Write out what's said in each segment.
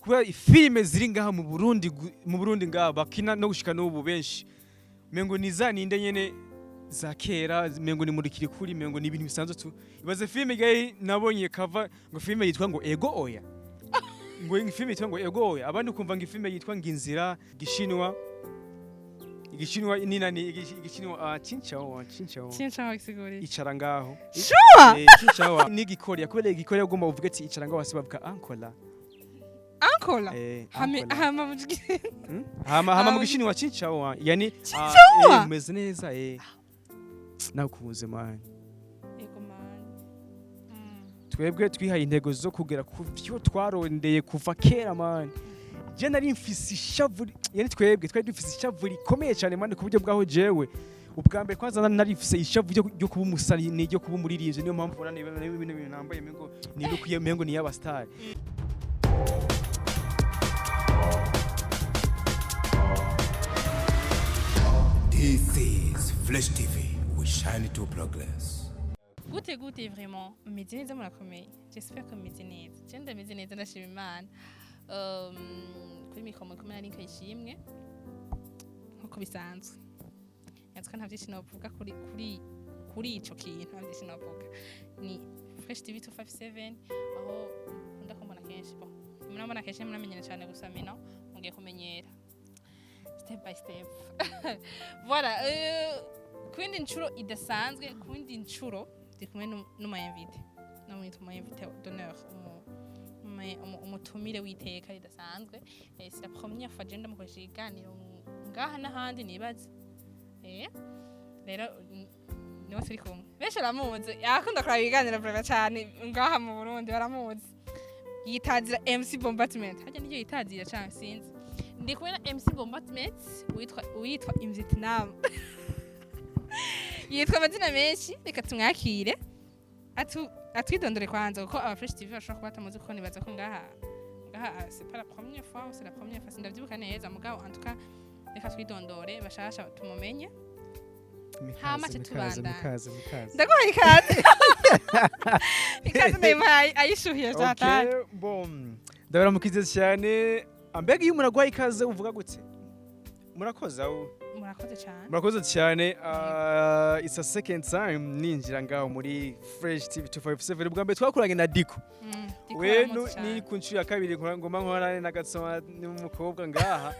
Kubera filime ziri ngaha mu Burundi, mu Burundi ngaha bakina no gushika n'ubu, benshi mengo ni za ninde nyene za kera, mengo ni muri kirikuri, mengo ni ibintu bisanzwe tu. Ibaze filime gayi nabonye kava ngo filime yitwa ngo Ego Oya, ngo filime yitwa ngo Ego Oya, abandi ukumva ngo filime yitwa ngo Inzira Gishinwa, Igishinwa ni nani, Igishinwa, cinchao cinchao. Sinshaka gusigurira. Icara ngaho. Sure. Eh, cinchao ni Igikorea, kubera Igikorea ugomba uvuge ati icara ngaho, hasi bavuga ankola. Ankola. Eh, hame ankola. Hama mu Hmm? Hama mu Gishinwa cinchao yani Cinchao? Eh, umeze neza, eh, nakuze man. Ego man. Twebwe twihaye intego zo kugera ku vyo twarondeye kuva kera man. Je nari mfise ishavu, yani twebwe twari dufise ishavu rikomeye cyane man, ku buryo bwaho jewe ubwa mbere kwanza nari mfise ishavu ryo kuba umusani, ni ryo kuba umuririmbyi. Niyo mpamvu ubona niba bino bintu nambaye mengo ni look mengo ni y'aba star. This is Flash TV. We shine to progress. Gute gute, vraiment meze neza, murakomeye, j'espère ko meze neza. Je ndameze neza, ndashima Imana. Kuri mikoro muri kumwe na Linka Ishimwe nkuko bisanzwe. Natwe nta byinshi novuga kuri ico kintu, nta byinshi novuga. Ni Fresh TV 257 aho nkunda kumbona kenshi. Bon, murambona kenshi, muramenyana cyane, gusa mino mugiye kumenyera step by step. Voilà, ku yindi nshuro idasanzwe, ku yindi nshuro ndi kumwe n'umu invité, namwita umu invité d'honneur, umutumire w'iteka ridasanzwe. C'est la première fois je ndamukoresha ikiganiro ngaha n'ahandi nibaza. Rero niwe turi kumwe. Benshi baramuzi, yakunda kuraba ibiganiro vraiment cyane ngaha mu Burundi baramuzi. Yitazira MC Bombardment, harya niryo yitazira canke sinzi. Ndi kumwe na MC Bombardment witwa Imvietnam, yitwa amazina menshi. Reka tumwakire atwidondore kwanza, kuko aba Fresh TV bashobora kuba batamuzi, kuko nibaza ko ngaha c'est pas la première fois ou c'est la première fois, sindavyibuka neza. Mugabo en tout cas reka twidondore bashasha tumumenye. Hama Mikaze, ce mikaze, tubandanya. Mikaze, mikaze. Ndaguhaye ikaze, ikaze ndayimuhaye ayishuhiye cyatari. Okay, bon, ndabaramukize cyane. Mbega iyo umuntu aguhaye ikaze uvuga gute? Murakoze aho. Murakoze cyane. Murakoze cyane. It's a second time ninjira ngaho muri Fresh TV 257. Ubwa mbere twakoranye na Diko. Diko We baramuzi ni cyane. ku nshuro ya kabiri ngoma nkorane na Gatsoma n'umukobwa ngaha.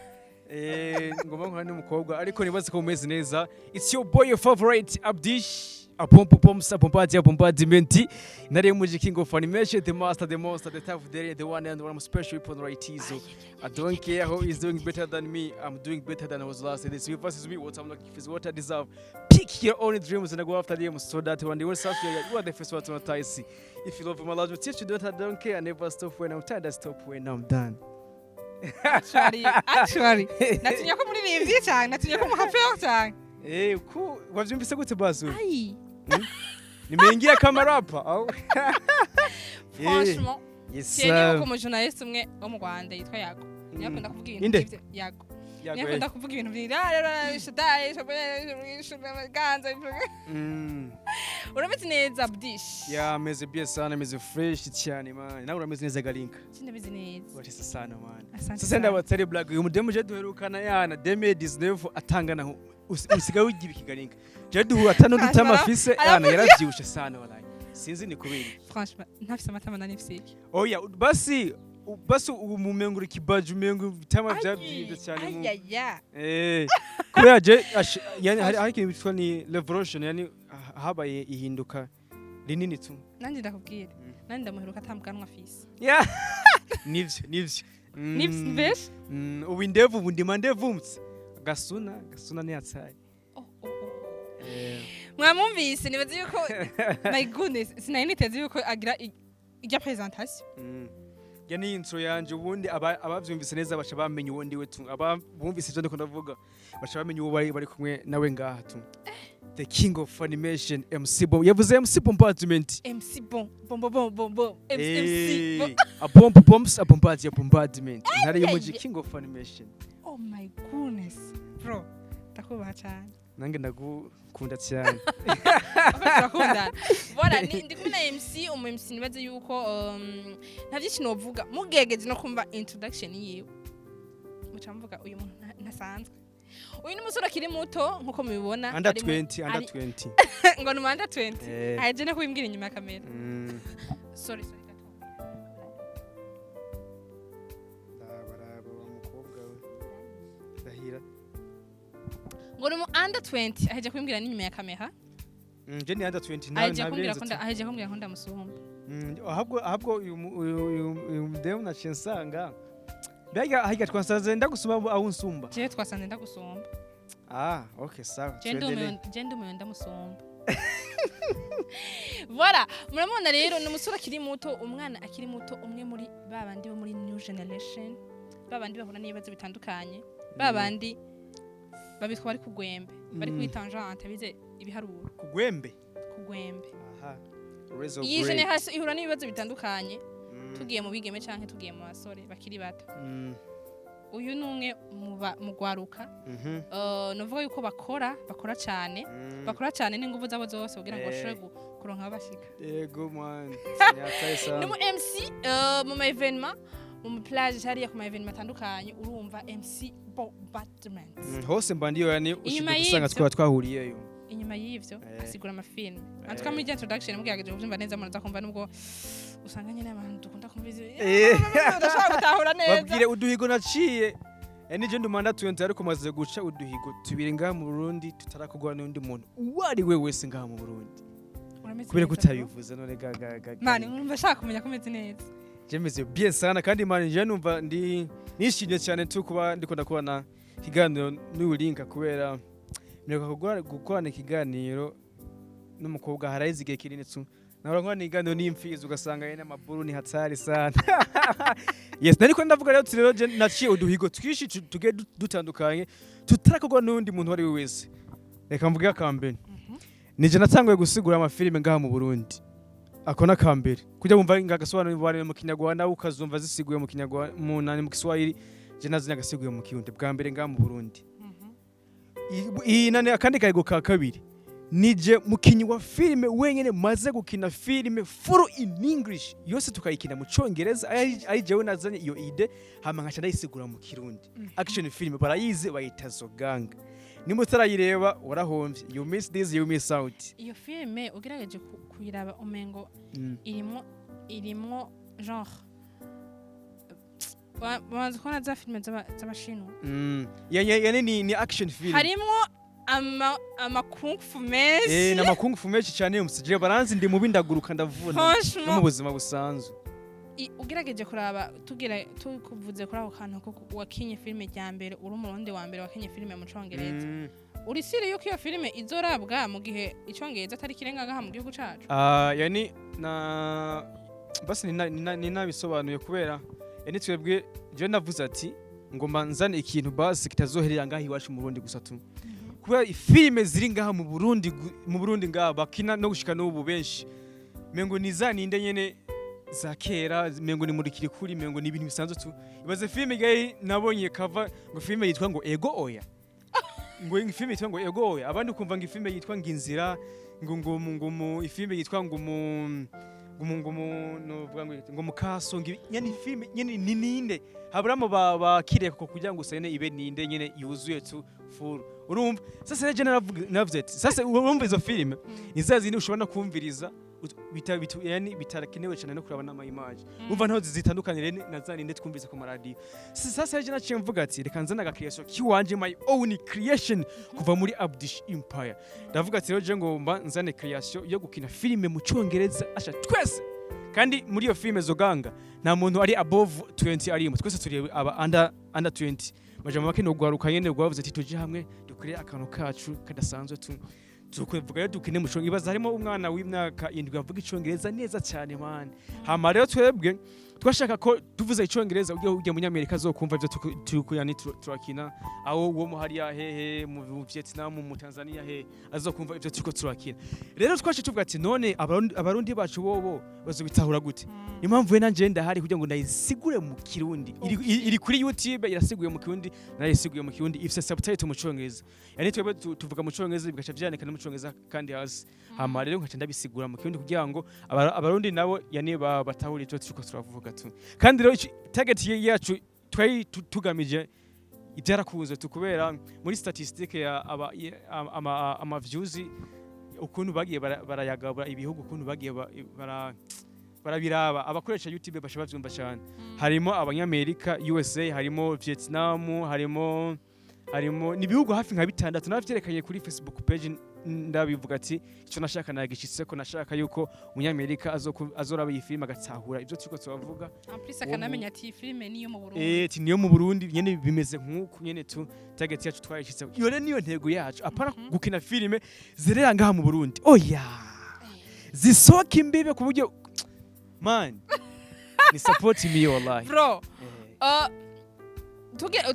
Ngoma nkorane n'umukobwa, ariko nibaze ko mumeze neza. It's your boy, your favorite Abdish Apompo Pomsa Pompati Bombardment, nari muri King of Animation, the master, the monster, the tough, the one and one special weapon, right? So I don't care who is doing better than me, I'm doing better than I was last. This you versus me, what I'm looking for is what I deserve. Pick your own dreams and go after them, so that when they will start, you are the first one to notice. If you love my life, if you don't, I don't care. I never stop when I'm tired, I stop when I'm done. Actually natinya ko muririmbyi cyane, natinya ko muhapfeho cyane. Eh, ku wavyumvise gute bazu? Ai. Nimeingia kama rapper au? Franchement, Yes. tiye ko umujournaliste umwe wo mu Rwanda yitwa Yago niyo akunda kuvuga ibintu Inde? nk'ivyo. Yago Yago, niyo akunda kuvuga ibintu by'isha ganza. Urameze neza, Abdish? Ya, meze bien sana, meze fresh cyane man. Nawe urameze neza, Galinka? Sindameze neza. Urashise sana man. Asante Sasa sana. ndabatari blague, uyu mudemu je duherukana yana 2019 atangana usigaye ugira ikigarinka. Je duhura atano dutama afise yana, yaravyibushe sana walahi. Sinzi ni kubera iki. Franchement ntafise amatama nari mfise iki. Oya, basi ubu mumengura ikibaji, umengo bitama vyavyivye cyane mu Ayaya. Eh, kubera je yani hari ikintu bitwa ni revolution, yani habaye ihinduka rinini tu. Nanjye ndakubwira, nanjye ndamuheruka atambwanwa afise. Yeah. Nivyo, nivyo. Nivyo beshi. Ubu indevu, ubu ndima ndevumtse. Gasuna, gasuna ni atsaye. Oh. Eh, Mwamwumvise, nibaze yuko, my goodness, sinari niteze yuko agira irya presentation. Ya, ni intro yanje. Ubundi abavyumvise neza baca bamenya uwo ndiwe tu. Aba bumvise ivyo ndiko ndavuga baca bamenya uwo bari kumwe nawe ngaha tu. The King of Animation, MC Bomb. Yavuze MC Bombardment. MC bon bon bon bon bon bon MC MC bon. A bomb bombs, a bombardier bombardment. Ntare y'umuji, Ay, King of Animation. Oh my goodness, bro, ndakubaha cyane. Nange ndagukunda cyane. Turakundana. Voilà, ndi kumwe na MC, umu MC nibaze yuko nta byinshi novuga. Mugegeze no kumva introduction yiwe, muca muvuga uyu muntu ntasanzwe. Uyu ni umusore akiri muto nkuko mubibona. Under ari 20, under 20. Ngo ni under 20? Eh. Aje no kubimbwira inyuma ya kamera. Sorry, sorry gato. Raba wa mukobwa we, ndahira. Ngo ni mu under 20, aheje kubimbwira n'inyuma ya kamera. Je ni under 20, nta Aheje kumbwira ko ntabirenze. Aheje kumbwira ko ndamusumba. Ahubwo uyu mudemu naciye nsanga mbega harya twasanze ndagusumba aho unsumba. Jewe twasanze ndagusumba. Ah, okay, sawa. Je ndumiwe. Tuendelee. Je ndumiwe, ndamusumba. Voilà, muramubona rero, ni umusore akiri muto, umwana akiri muto, umwe muri ba bandi bo muri new generation, ba bandi bahura n'ibibazo bitandukanye, ba bandi babitwa bari kugwembe, bari kuri tangente, bize ibiharuro. Kugwembe. Kugwembe. Aha. Raise of Iyi grey. generation ihura n'ibibazo bitandukanye, tugiye mu bigeme canke tugiye mu basore bakiri bato. Uyu ni umwe mu gwaruka. Novuga yuko bakora cyane, bakora cyane n'inguvu zabo zose kugira ngo bashobore kuronka aho bashika. Yego man. Ni sana. Ni mu MC mu ma événement, mu plage hariya, ku ma événement atandukanye, urumva MC Bombardment. Hose mba ndiyo, yani Inyuma ushobora gusanga y'ivyo- twaba twahuriyeyo. Inyuma y'ivyo, asigura amafilme. En tout cas, muri introduction mugerageje kuvyumva neza, muraza kumva, nubwo usanga nyene abantu dukunda kumva izi udashobora gutahura neza. Babwire uduhigo naciye. Nije ndi under 20, ariko maze guca uduhigo tubiri ngaha mu Burundi tutarakugwa n'undi muntu uwo ari we wese ngaha mu Burundi. Urameze Kubera neza, kutabivuze none ga ga ga. bro? Mani, urumva ashaka kumenya ko umeze neza. Je meze bien sana, kandi man, je numva ndi nishimye cyane tu kuba ndiko ndakubona ikiganiro n'ubulinka, kubera mperuka gukorana ikiganiro n'umukobwa haraheze igihe kinini tu. Nahora nkorana ikiganiro n'imfizi, ugasanga yene amaburu ni hatari sana. Yes, nariko ndavuga rero uti rero je naciye uduhigo twinshi tugiye dutandukanye tutarakorwa n'undi muntu uwo ari we wese. Reka mvuge akambere: nije natanguye gusigura amafilime ngaha mu Burundi. Ako nakambere kujya wumva ngagasobanura mu Kinyarwanda, ukazumva zisiguye mu Kinyarwanda, mu nani, mu Kiswahili. Je nazi nagasiguye mu Kirundi bwa mbere ngaha mu Burundi. Iyi nane. Akandi kahigo ka kabiri, nije mukinyi wa filime wenyene maze gukina filime full in English yose, tukayikina mu Congereza, ari jewe nazanye iyo idée, hama nkaca ndayisigura mu Kirundi. Action film barayizi, bayita Zoganga. Nimba utarayireba warahomvye, you miss this, you miss out. Iyo filime ugerageje kuyiraba, umengo irimwo genre bamaze kubona za filime z'Abashinwa. Yani ni action film. Harimwo ama kung fu menshi. N'ama kung fu menshi cyane. Umusije baranzi, ndi mubi, ndaguruka, ndavuna no mu Franchement, buzima busanzwe. Ugerageje kuraba, tugira tukuvuze kuri ako kantu ko wakinye filime rya mbere, uri Umurundi wa mbere wakinye filime mu Congereza, uri sûr yuko iyo filime izorabwa mu gihe Icongereza atari kirenga ngaha mu gihugu cacu? Ah, yani na basi ninabisobanuye, kubera yani twebwe, je navuze ati ngomba nzane ikintu basi kitazoherera ngaha iwacu mu Burundi gusa tu, kubera filime ziri ngaha mu Burundi, mu Burundi ngaha bakina no gushika n'ubu benshi mengo ni za ninde nyene za kera, mengo ni muri kirikuri, mengo ni ibintu bisanzwe tu. Ibaze filime gayi nabonye kava ngo filime yitwa ngo Ego Oya, ngo filime yitwa ngo Ego Oya, abandi ukumva ngo filime yitwa ngo Inzira, ngo ifilime yitwa ngo mu novuga ngo mukaso, ngo nyene filime nyene ni ninde haburamo bakiriye ko kugira ngo usane ibe ninde nyene yuzuye tu full. Urumva sasa rero je naravuze ati sasa urumva izo filime ni za zindi ushobora no kumviriza yani bitarakenewe cyane no kuraba n'ama image, umva ntaho zitandukanye rero na za ninde twumvise ku maradiyo. Sasa rero naciye mvuga ati reka nzane aga creation kiwanje, my own creation, kuva muri Abdish Empire. Ndavuga ati rero je ngomba nzane creation yo gukina filime mu Cyongereza, asha twese. Kandi muri iyo filime Zoganga nta muntu ari above 20 arimo, twese turi aba under 20. Majambo make, no gwaruka nyene gwavuze ati tuje hamwe dukore akantu kacu kadasanzwe tu. Tukuvuga rero dukine mu Congereza, harimo umwana w'imyaka 7 avuga Icongereza neza cyane man. Hama rero twebwe Twashaka ko tuvuze icongereza, ujya munyamerika azokumva ivyo turiko, yani turakina, aho uwo mu hariya hehe, mu Vietnam, mu Tanzania, he azokumva ivyo turiko turakina. Rero twaje tuvuga ati: "None Abarundi bacu bobo bazobitahura gute?" Impamvu we nanje ndahari kugira ngo ndayisigure mu Kirundi. Iri kuri YouTube, irasiguye mu Kirundi, narayisiguye mu Kirundi, ifise subtitle mu Congereza. Yani twebwe tuvuga mu Congereza, bigaca vyandika no mu Congereza kandi hasi. Hama rero nkaca ndabisigura mu Kirundi kugira ngo Abarundi nabo yani batahura ivyo turiko turavuga tu. Kandi rero target yacu twari tugamije ibyarakunze tu, kubera muri statistique ya ama views, ukuntu bagiye barayagabura ibihugu, ukuntu bagiye barabiraba, abakoresha YouTube basha bavyumva cyane. Harimo abanyamerika, USA, harimo Vietnam, harimo ni ibihugu hafi nka bitandatu. Navyerekanye kuri Facebook page, ndabivuga ati icyo nashaka nagishitseko. Nashaka yuko umunyamerika azoraba iyi filime agatahura ibyo turiko turavuga. En plus akanamenya ati iyi filime niyo mu Burundi. Eh, ti niyo mu Burundi nyene, bimeze nk'uku nyene tu. Target yacu twayishitse. Iyo rero niyo ntego yacu, apana gukina filime zerera ngaha mu Burundi, oya, zisohoka imbibe ku buryo man ni support me, wallahi. Bro,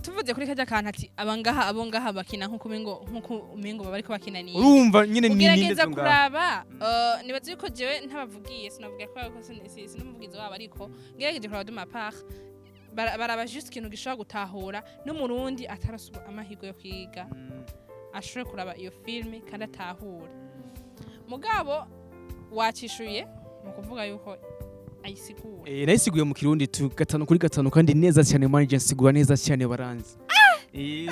tuvuze kuri kajya kantu ati abangaha, abo ngaha bakina nkuko umengo baba ariko bakina ni Urumva nyene ni ninde ugerageza zo ngaha. Kuraba, nibaza yuko jewe ntabavugiye, sinavuga ko sinumuvugizi wabo, ariko ngerageje kuraba de ma part, baraba juste ikintu gishobora gutahura n'Umurundi atarasuba amahirwe yo kwiga, ashobore kuraba iyo filme kandi atahure. Mugabo wacishuye mu kuvuga yuko ayisigura. Eh, nayisiguye mu Kirundi tu, gatanu kuri gatanu, kandi neza cyane. Manager nsigura neza cyane, baranzi. Eh,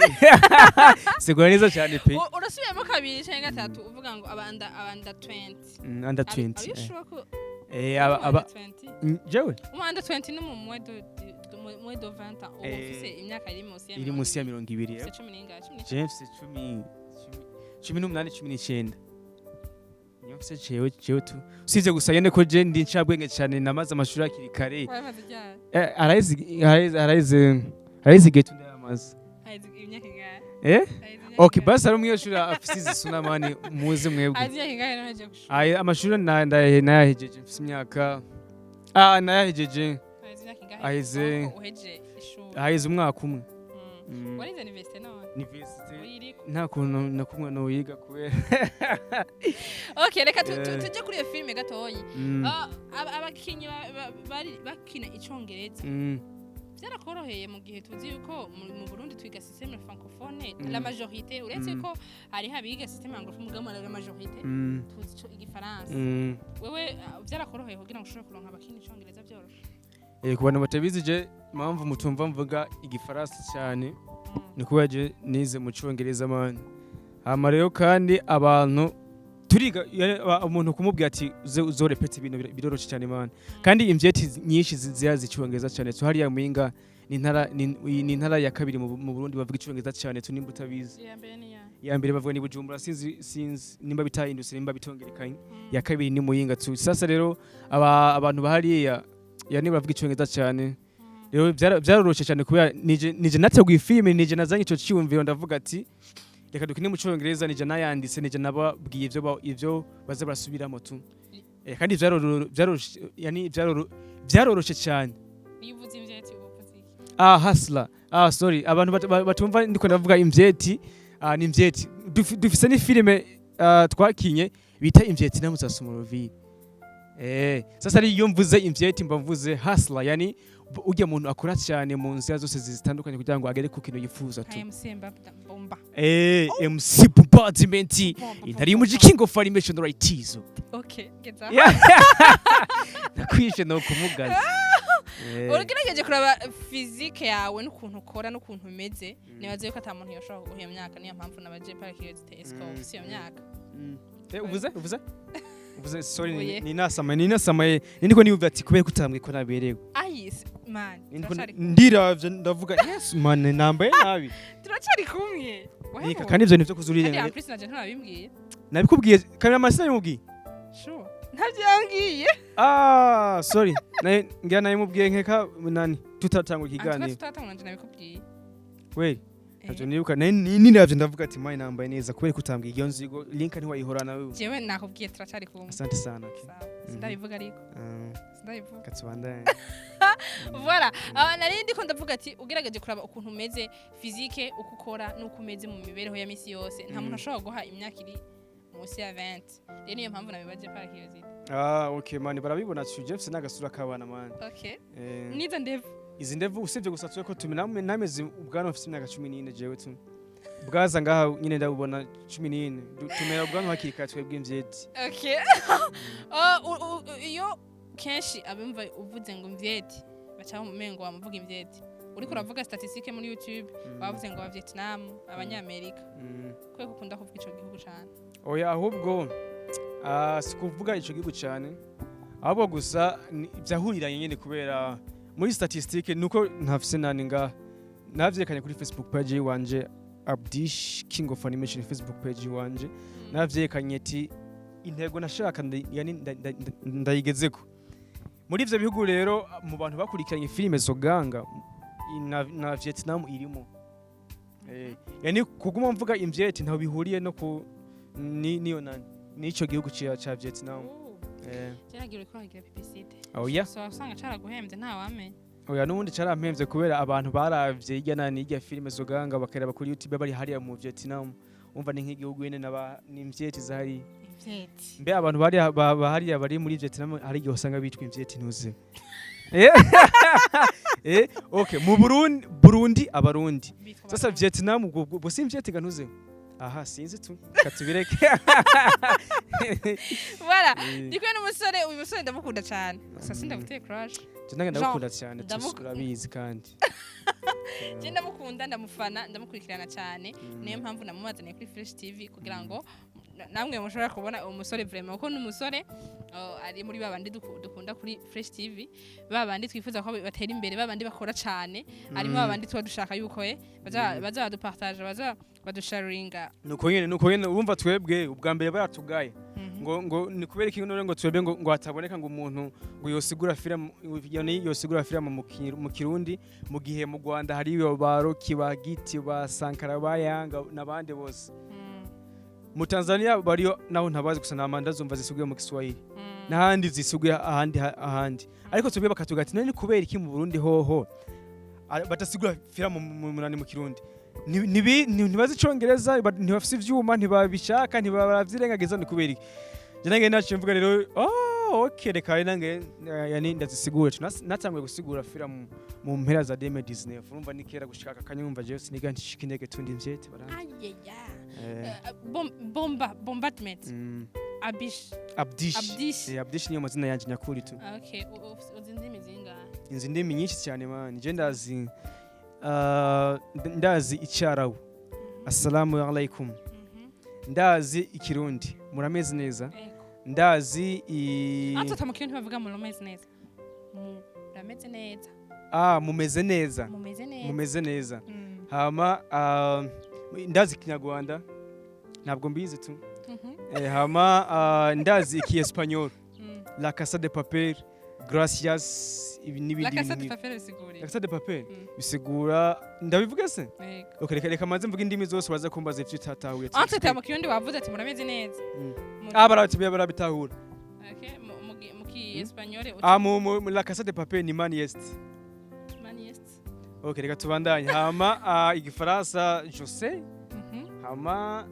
sigura neza cyane pe. Urasubiyemo kabiri canke gatatu uvuga ngo aba under 20. Under 20. Are you sure ko Eh, aba under 20? Jewe Umu under 20 ni mu moins de 20 ans, uba ufise imyaka iri munsi ya iri munsi ya 20. Ufise 10 n'ingahe, 19? Jewe mfise 18, 19 niyo mfise jewe tu. Usibye gusa nyene ko je ndi ncabwenge cyane, namaze amashuri hakiri kare. Wamaze ryari? Eh, araheze igihe tu, ndayamaze. Haheze imyaka ingahe? Eh. Haheze imyaka Okay. ingahe? Basi hari umunyeshuri afise izi mani muze mwebwe. Haheze imyaka ingahe nahejeje gushura? Aye, amashuri nayahejeje mfise imyaka, nayahejeje Haheze imyaka ingahe? Haheze Aho uheje ishuri. Haheze umwaka umwe. Warize université none? Université Uyiriko? Nta kuntu na kumwe noyiga kubera Okay, reka tujye kuri iyo filime gatoyi. Ah, abakinyi bari bakina icongereza, byarakoroheye mu gihe tuzi yuko mu Burundi twiga système francophone, la majorité, uretse ko hariho abiga système anglophone, mugabo la majorité tuzi ico igifaransa. Wewe, byarakoroheye kugira ngo ushobore kuronka abakina icongereza byoroshe? Eh, ku bantu batabizi, je impamvu mutumva mvuga igifaransa cyane ni kubera je nize mu Congereza man. Hama rero kandi abantu turiga, umuntu kumubwira ati uze uzorepete ibintu biroroshe cyane man. Kandi imvyeti nyinshi zirazi icongereza cyane. So hariya Muyinga ni intara ya kabiri mu Burundi bavuga icongereza cyane tu, nimba utabizi. Iya mbere ni ya Ya mbere bavuga ni Bujumbura, sinzi nimba bitahindutse, nimba bitongerekanye. Ya kabiri ni Muyinga tu. Sasa rero abantu bahariya yani bavuga icongereza cyane. Rero byaroroshe cyane kubera nije nateguye filime, nije nazanye ico cyiyumviro, ndavuga ati reka dukine mu Congereza, nije nayanditse, nije nababwiye ivyo baza barasubiramo tu. Eh, kandi byaroroshe, yani byaroroshe cyane. Iyo uvuze imvyeti uba uvuze iki? Ah, hustler. Ah, sorry, abantu batumva ndiko ndavuga imvyeti. Ah, ni imvyeti. Dufise ni filime, twakinye bita Imvyeti na Musasumuroviri. Eh, sasa rero iyo mvuze imvyeti mba mvuze hustler, yani ujya muntu akora cyane mu nzira zose zitandukanye kugira ngo agere ku kintu yifuza tu. Nka MC Bomba. Eh, MC Bombardment, intari y'umuji, king of animation, right tizo. Okay, geza. Nakwishe no kumugaza. Eh. Uragerageje kuraba physique yawe n'ukuntu ukora n'ukuntu umeze, nibaze yuko ata muntu yoshobora kuguha iyo myaka. Niyo mpamvu nabaje par curiosité, est-ce que ufise iyo myaka? Eh, uvuze, sorry. Oye. Ni nasamaye niko niyumva ati kubera kutambwe ko naberewe. Ayise man, Niko turacari kumwe. Ndiravye ndavuga: "Yes man, nambaye nabi." Turacari kumwe. Nika kandi ivyo nivyo kuzurira. Kandi en plus naje ntabimbwiye. Nabikubwiye, kamera sinabimubwiye. Sure, ntabyo yambwiye. Ah, sorry, naye ngira nabimubwiye nkeka nani tutatangura Antuka ikiganiro. tutatangura nje nabikubwiye. We. Ntabyo nibuka. Niravye ndavuga ati: "Mine, nambaye neza, kubera ko utambwiye iyo nzigo link ntiwayihorana wewe." Jewe nakubwiye, turacari kumwe. Asante sana, okay. Sawa. Sindabivuga ariko. Sindabivuga. Katubandanye. Voilà. Ah, nari ndiko ndavuga ati ugerageje kuraba ukuntu umeze physique, uko ukora n'uko umeze mu mibereho ya misi yose, nta muntu ashobora guha imyaka iri munsi ya 20. Rero niyo mpamvu nabibaje par curiosité. Ah, okay man, barabibona tu Jeff n'agasura k'abana, man. Okay. Nizo ndevu. Izi ndevu usibye gusa twe ko tumi nameze ubwanwa, mfite imyaka 14 jewe tu, bwaza ngaha nyine ndabubona 14. Tumera ubwanwa hakiri kare twebwe imvyeti. Okay. Ah, iyo kenshi abumva uvuze ngo mvyeti baca umengo wamuvuga imvyeti, uriko uravuga statistique muri YouTube, bavuze ngo aba Vietnam, abanyamerika. Kwe ukunda kuvuga ico gihugu cane? Oya, ahubwo si kuvuga ico gihugu cyane, ahubwo gusa vyahuriranye nyene kubera muri statistique nuko ntafise nani ngaha. Navyerekanye kuri Facebook page yiwanje, Abdish King of Animation, Facebook page yiwanje. Navyerekanye ati intego nashaka yani ndayigezeko muri ivyo bihugu. Rero mu bantu bakurikiranye filime Zoganga na Vietnam irimo. Yani kuguma mvuga imvyeti ntaho bihuriye no ku ni niyo nani nico gihugu ca Vietnam. Jeragira uriko uragira publicité. Oya. So usanga caraguhemvye, ntawamenya. Oya, n'ubundi carampemvye kubera abantu baravye hirya nani hirya filime Zoganga, bakareba kuri YouTube bari hariya mu Vietnam. Umva, ni nk'igihugu nyene naba ni imvyeti zahari. Imvyeti. Mbe abantu bari hariya bari muri Vietnam, hari igihe usanga bitwa imvyeti, ntuze? Okay, mu Burundi abarundi. Bitwa Sasa Abarundi. Vietnam ubwo si imvyeti ga, ntuze? Aha sinzi tu, katubireke. Voilà. Ndi kumwe n'umusore. Uyu musore ndamukunda cyane, gusa sindaguteye crush. Je nange ndagukunda cyane. Urabizi kandi. Je ndamukunda, ndamufana, ndamukurikirana cyane. Niyo mpamvu namubazaniye kuri Fresh TV kugira ngo namwe mushobora kubona uwo musore vraiment, kuko ni umusore ari muri babandi dukunda kuri Fresh TV, babandi twifuza ko batera imbere, babandi bakora cyane, arimo babandi tuba dushaka yuko baza badupartage, baza badusharinga. Nuko nyene urumva twebwe ubwa mbere baratugaye ngo ni kubera iki none ngo twebwe ngo hataboneka ngo umuntu ngo yosigura film, yani yosigura film mu Kirundi, mu gihe mu Rwanda hari iyo ba Rocky, ba Giti, ba Sankara, ba Yanga n'abandi bose. Mu Tanzania bariyo naho ntabazi, gusa namanda zumva zisuguye mu Kiswahili n'ahandi zisuguye ahandi, ariko twebwe bakatuga ati: "None ni kubera iki mu Burundi hoho badasigura film mu Kirundi?" Ntibazi icongereza, ntibafise ivyuma, ntibabishaka, ntibaravyirengagiza, ni kubera iki? Je nange naciye mvuga rero: "Oh okay, reka nange yani ndazisigura." Natanguye gusigura film mu mpera za 2019. Urumva ni kera, gushika aka kanya urumva jewe siniga nshika intege tundi mvyete baranzi. Ayeya. Bomba bombardment. Abish. Abdish. Abdish. Abdish niyo mazina yanje nyakuri tu. Okay, uzi indimi zingahe? Inzi indimi nyinshi cyane, man. Je ndazi ndazi icyarabu, assalamu alaikum. Ndazi ikirundi, murameze neza. Ego. Ndazi i Ata mu Kirundi ntibavuga murameze neza. Murameze neza. Ah, mumeze neza. Mumeze neza. Mumeze neza. Hama ndazi ikinyarwanda, ntabwo mbizi tu. Hama ndazi ikiespanyol, La Casa de Papel, gracias, ibi La n'ibindi Casa bintu de nk'ibi. Papel bisiguriye. La Casa de Papel bisigura, ndabivuga se? Ego. Okay, reka manze mvuge indimi zose, baza kumbaza ivyo utatahuye. Entre temps mu Kirundi wavuze ati murameze neza. Ah, barabitahura. Okay, mu ki espagnol? Ah, mu La Casa de Papel ni Money Heist. Money Heist. Okay, reka tubandanye. Hama igifaransa, je sais. Hama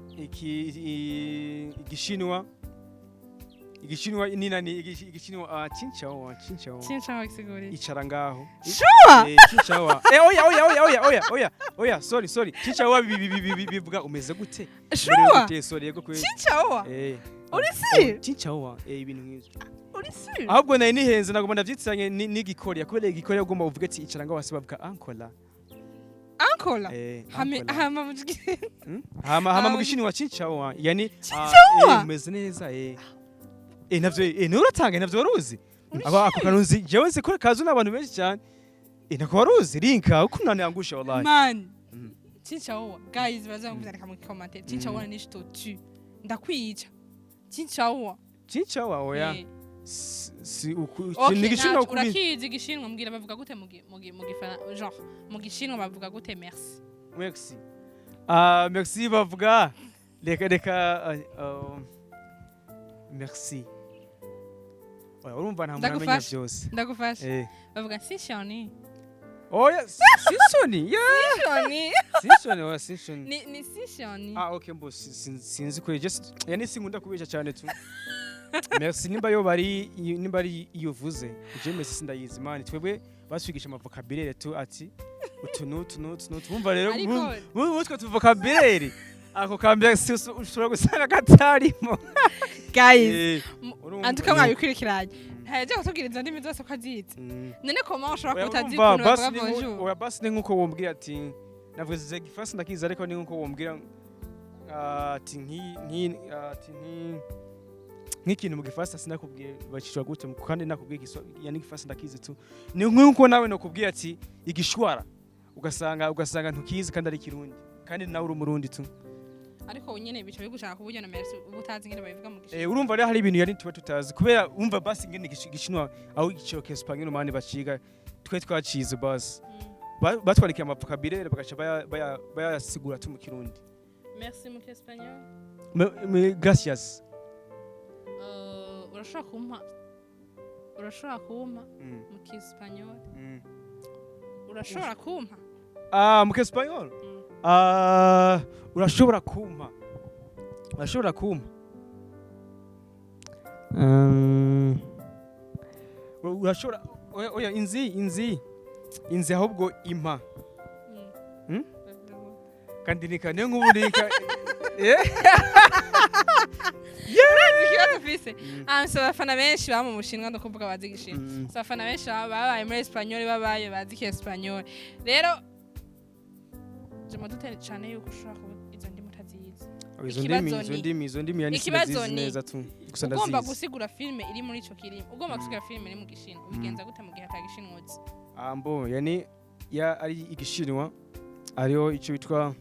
igishinwa ni nani, igishinwa chinchao chinchao. Sinshaka bisiguriye. Icara ngaho. Sure. Chinchao. Oya oya oya oya oya oya oya, sorry sorry, chinchao bivuga umeze gute? Sure. Umerewe gute? Sorry, yego kweli. Chinchao. Uri sûr? Chinchao, ibintu nk'ivyo. Uri sûr? Ahubwo nari nihenze, nagomba ndavyitiranye n'igikoria, kubera igikoria ugomba uvuge ati icara ngaho, hasi bavuga ankola. Ankola. Hame Ankola. hama mu Hama mu gishinwa chinchao, yani Chinchao? Umeze neza. Navyo nuratanga navyo waruzi aba ako kanunzi, jewe nzi ko kazu n'abantu benshi cyane. Nako waruzi linka uko unaniangusha wallahi. Man. Chinchao. Guys, baza kuvyandika mu commentaire. Chinchao ni je te tue. Ndakwica. Chinchao. Chinchao, oya. Si uku Okay, ni gishinwa naco, ukuri. Urakizi igishinwa? Mbwira bavuga gute mu gi- mu gi- mu gifara, genre mu gishinwa bavuga gute merci? Merci. Ah, merci bavuga reka reka merci. Oya, urumva nta muntu amenya Ndagufasha. byose. Ndagufasha. Eh. Bavuga sishoni. Oya, sishoni, yeah. Sishoni. Sishoni, oya, sishoni. Ni sishoni. Ah, okay, mbo sinzi kwe just yani sinkunda kubesha cyane tu. Merci nimba yo bari, nimba ari iyo uvuze, je merci sindayizi man. Twebwe batwigisha ama vocabulaire tu, ati utu n'utu n'utu n'utu. Wumva rero Ariko utwo tu vocabulaire, ako ka merci ushobora gusanga katarimo. Guys, Eh, urumva. antuka mwabikurikiranye, ntayaje kutubwira izo ndimi zose ko azizi. None koma ushobora Oya, kuba utazi urumva, ukuntu basi bavuga ni bonjour? Oya, basi ni nkuko wombwira ati navuze igifaransa ndakizi, ariko ni nkuko wombwira ati ati nk'ikintu mu gifaransa sinakubwiye bacishwa gute, kandi nakubwiye yani igifaransa ndakizi tu. Ni nkuko nawe nokubwiye ati igishwara, ugasanga ntukizi kandi ari Kirundi, kandi nawe uri Umurundi tu. Ariko nyene bica bigushaka kuburyo na merci uba utazi ingene babivuga mu Gishinwa. Eh, urumva rero hari ibintu yari tuba tutazi kubera umva basi ngene Igishinwa aho igiciro Espagnol mani baciga, twe twacize basi. Batwandikiye ama vocabulaire, bagaca bayasigura tu mu Kirundi. Merci mu Espagnol? Gracias. Urashobora kumpa mu Kiespanyol? Urashobora kumpa? Ah, mu Espagnol. Mm. Ah, urashobora kumpa, urashobora kumpa. Urashobora, oya, oya, inzi ahubwo impa. Kandi nika niyo nk'ubu nika. Eh? Urazi ikibazo ufise? Ah, si abafana benshi baba mu Bushinwa, ndakuvuga bazi Igishinwa. Si abafana benshi babaye muri Espagnol, babaye bazi Ikiespanyol. Rero jama dute cane yuko ushobora kuba izo ndimi utazizi. Izo ndimi Ikibazo izo ndimi yani Ikibazo sindazizi ni- neza tu, gusa ugomba ndazizi. gusigura filime iri muri ico kirimi, ugomba gusigura filime iri mu Gishinwa, ubigenza gute mu gihe atagishinwa uzi? Ambo yani ya ari Igishinwa, hariho icyo bitwa